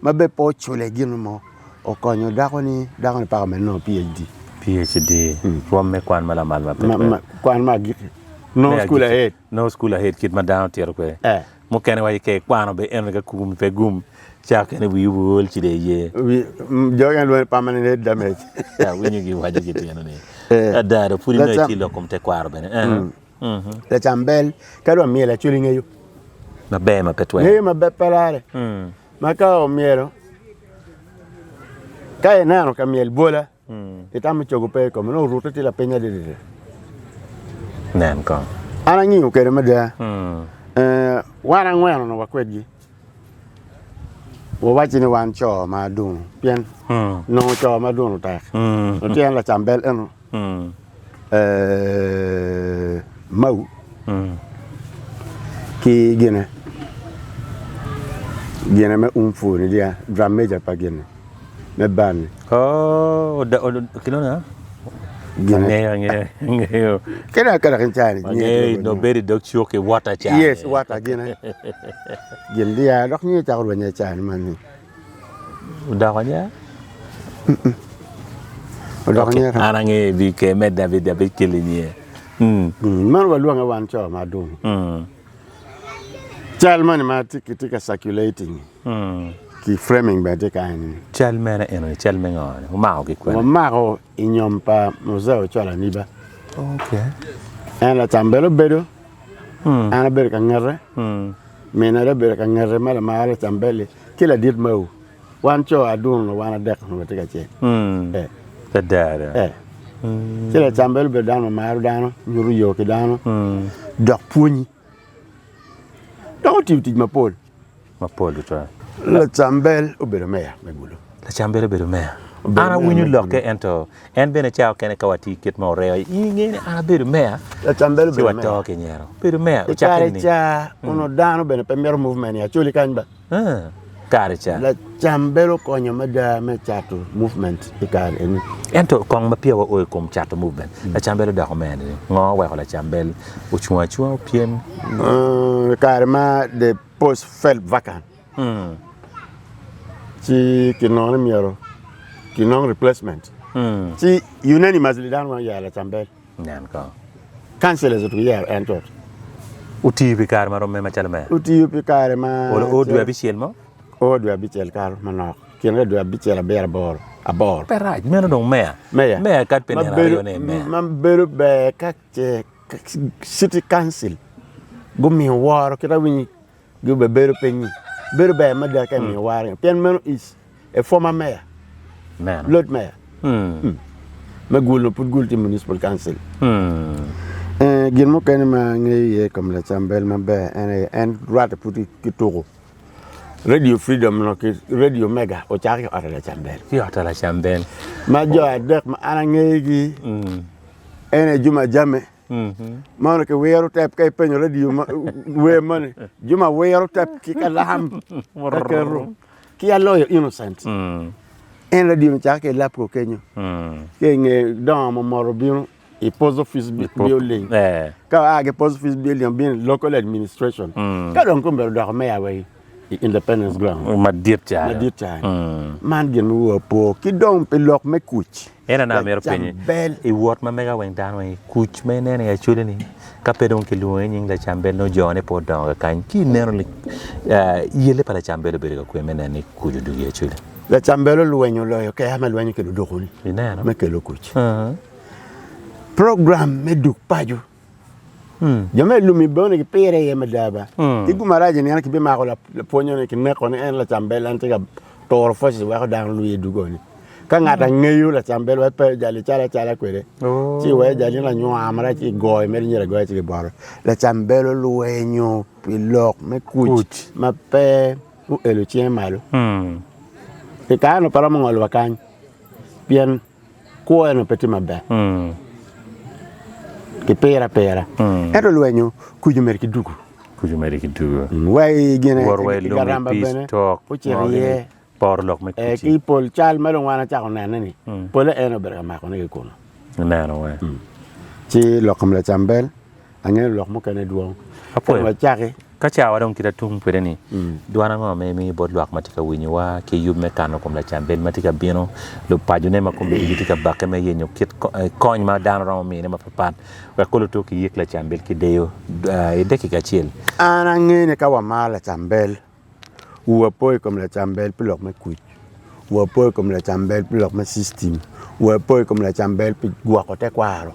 ma bene pe ocule gin mo okonyo dako ni dako ni paka me nongo PhD. PhD, rwom me kwan ma lamal ma pe twere. Kwan me agikki. No school ahead. No school ahead kit ma dano tito kwede. Eh. Mukene waco ka ikwano be eno ka kumi pe gum ca kene wii ool ci dong iye. Jo kene lwongo ni permanent head damage. Awinyo giwaco gitino ni Eh. ada dong pud inongo Lacam- itye i lok kom tekwaro bene. Eh. Lacam bel kadi wa myel actually ngeyo. Maber ma pe twere. Ngeyo maber pe lare. Ma ka omyelo ka ineno ka myel bwola Itamo cogo pe i kome, nongo orute tye lapiny adada. Nen kong. An angiyo kwede mada. Wan angwen onongo wakwedgi. Wawacci ni wan co ma aduno pien nongo co ma aduno tek. Tyen lacam bel eno mau ki gine gine me umfu ni dia drum major pa gine me band ni. Oh, kilwongo ni Gine. Angeyo, angeyo, angeyo. Kede kede kin cani. Angeyo no bedo i dog cuk i water ca. Yes, water gine. Gin dia dok nyinge cako rwenye cani man ni. Odoko nya? Odoko Okay. nya. An angeyo bi ke medde abid abikeli nyinge. Mm. Meno walwonge wan co ma adungu. Mm. Cal moni ma tye tye ka circulating Mm. ki framing bene tye kany ni. Cal mene eno ni cal me ngo ni? Wumako ki kwene? Wamako i nyom pa Muzee Ochola Aniba. Okay. En lacam bene obedo, Mm. an abedo ka ngete, Mm. mine dong obedo ka ngete ma lamar lacam bel-li ki ladit mau. Wan co aduno wan adek onongo watye kacel. Mm. Eh. Ada do. Eh. Mm. Ci lacam bel obedo dano ma maro dano, nyuto yo ki dano, Mm. dok pwonyi. Dok otiyo tic mapol. Mapol tutwal. Lacam bel obedo meya me Gulu. Lacam bel obedo meya. Obedo An meya awinyo me lokke ento en bene cawa okene ka watye kit ma oreo in ingeyo ni an abedo meya Lacam bel ci obedo meya. wato ki nyero. Obedo meya I ocakke kare ni. ca onongo dano bene pe mito movement i Acholi kany ba. Ah, kare ca. Lacam bel okonyo mada me cato movement i kare eni. Ento kong ma peya wao i kom cato movement, lacam bel odoko meya ni ngo oweko lacam bel ocung acunga opyem? I kare ma the post fell vacant ci kinongo ni myero kinong replacement ci unanimously dano weng oyero lacam bel. Nen kong. Councillors otuko yero en cut. Otiyo pi kare ma romme macalo meya? Otiyo pi kare ma O dwe abicel mo? O dwe abicel kato manok. Kine dwe abicel abiro aboro. Aboro. Pe rac, meno dong meya. Meya. Meya kadi pe nino aryo ne meya. Ma bedo ber ka ce city council gumiyo woro kit awinyo Gubebedo piny-nyi. Bedo ber mada ka imiyo waraga pien meno is a former mayor, lord mayor me Gulu pud Gulu tye municipal council. Gin mukene ma angeyo iye i kom lacam bel maber en aye en rwatte pud ki tuko Radio Freedom nyo ki Radio Mega ocake ki ot lacam bel. Ki ot lacam bel. Ma jo adek ma an angeyogi en aye Juma Jame. Mano kiwiro tep ka ipenyo radio wer moni Juma wiro tep ki kalam ka keto ki aloyo innocent en radio ni cako ki lapko kenyo ki inge dongo mumoto bino i post office building ka oa ki post office building obino i local administration ka dong kombedo odoko meya wa i independence ground madit ca madit ca man gin ma wiwa opo ki dong pi lok me kuc En aye amito penyi, i wot ma mega weng dano weng i kuc ma ineno i Acholi ni ka pe dong kilwongi nying lacambel nongo jone pe odongo kakany ci ineno ni yelle pa lacambel obedo ka kwe me neno ni kuc odwogo i Acholi. Lacambel olwenyo oloyo ker ma lwenyo ki ludoko ni me kelo kuc. Program me dug paco Jo me lum i bone gipire iye mada ba. Ki gum marac i nino kibimako lapwonyo ni kineko ni en lacambel en tye ka turo forces weko dano lwi i dugo ni. Ka ngat angeyo lacambel wek pe jali cal acala kwede ci wee jali ni lanywar marac ci igoyo mere nyo agoya ci kiboto. Lacambel olwenyo pi lok me kuc ma pe oelo cinge malo. I kare-nu pe romo ngolo wa kany pien Kwo eno pe tye maber, kipiro apira, ento lwenyo kuc omedo ki dugu. Kuc omedo ki dugu. Wa i gine Wot wa i i lum i garamba peace bene talk, ocito ngo iye. gini, poro lok me Eh, kuc-ci. ki pol cal ma dong wan acako nene-ni, pole en obedo ka makone ki kunu. Ineno we. Ci lok kom lacambel, angeyo lok mukene dwong. Apwoyo. Wacaki. Ka cawa dong kite tum kwede-ni, dwan ango ma imiyo bot lwak ma tye ka winyowa ki yub me kano kom lacambel ma tye ka bino, lupacone ma kombeddi gitye ka bakke me yenyo kit kony ma dano romo mine mapapat wek kulu tuk kiyik lacambel ki deyo i dakika acel? An angeyo ni ka wamaro lacambel, wapo i kom lacambel pi lok me kuc, wapo i kom lacambel pi lok me cictim, wapo i kom lacambel pi gwoko tekwaro.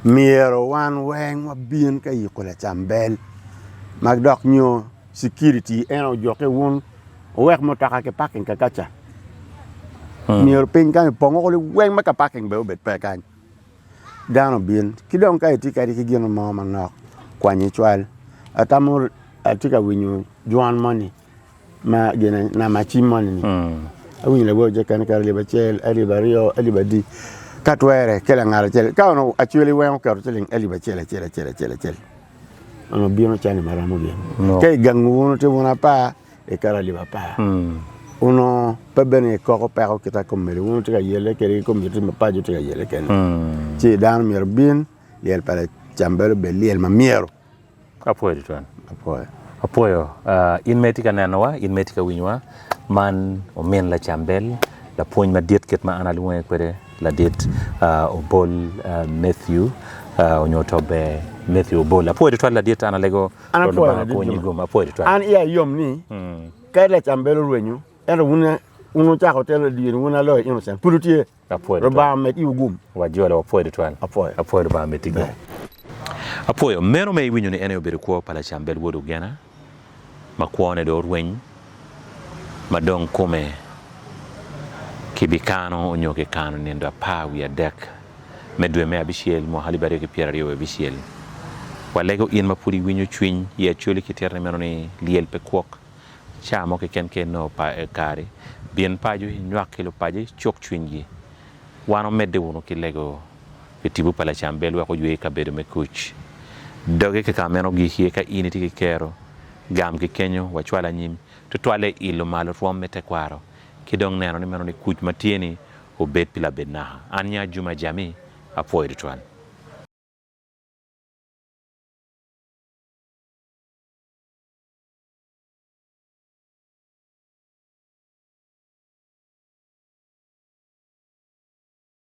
Myero wan weng wabin ka yiko lacambel ma dok nyo cikiriti en ojukke wun wuwek mutoka ki paking kakaca myero piny kany opong woko liweng ma ka paking bene obed pe kany. Dano obin ki dong ka itye kadi ki gin mo manok kwany icwal atamo atye ka winyo jwan moni ma gine namba cim moni ni awinyo lawor jekene kadi alip acel alip aryo alip adi ka twere ki langat acel ka onongo acwali weng oketo ciling alip acel acel acel acel acel onongo bino cente maromo gin ka i gangi wunu tye wun apar iketo alip apar onongo pe bene ikoko peko kita komedi wun wutye ka yelle kede ki komiti ma paco tye ka yelle kede ci dano myero obin lyel pa lacambel obed lyel ma myero. Apwoyo tutwal. Apwoyo. Apwoyo in ma itye ka nenowa, in ma itye ka winyowa, man omin lacambel, lapwony madit kit ma an alwonge kwede, ladit Obol Matthew onyo to ber Matthew Obol. Apwoyo tutwal ladit, an alego An Rwot apwoyo Lubanga ladit konyi Juma. gum. Apwoyo tutwal. An iya yom ni ka lacambel orwenyo ento wun wun wucako telo dyere wun aloyo Innocent pud wutye. Apwoyo tutwal. Lubanga omed iwu gum. Wajolo, wapwoyo tutwal. Apwoyo. Apwoyo Lubanga omeddi gum. Apwoyo. Meno ma iwinyo ni en aye obedo kwo pa Lacambel wod Ogena ma kwone dong orweny ma dong kome kibikano onyo kikano nindo 13 me dwe me abicel mwaka 2026. Walego in ma pud iwinyo cwiny i Acholi ki tito ni meno ni lyel pe kwok. Ca mo keken ka inongo kare, bin paco inywak ki lupaco icuk cwinygi. Wan wamedde wunu ki lego pi tipo pa lacambel wek oywe i kabedo me kuc. Doge ki ka meno gik iye ka in itye ki kero, gam ki kenyo, wacwal anyim, tutwalle i ilo malo rwom me tekwaro, ki dong neno ni meno ni kuc ma tye-ni obed pi labed naka. An nya Juma Jami, apwoyo tutwal.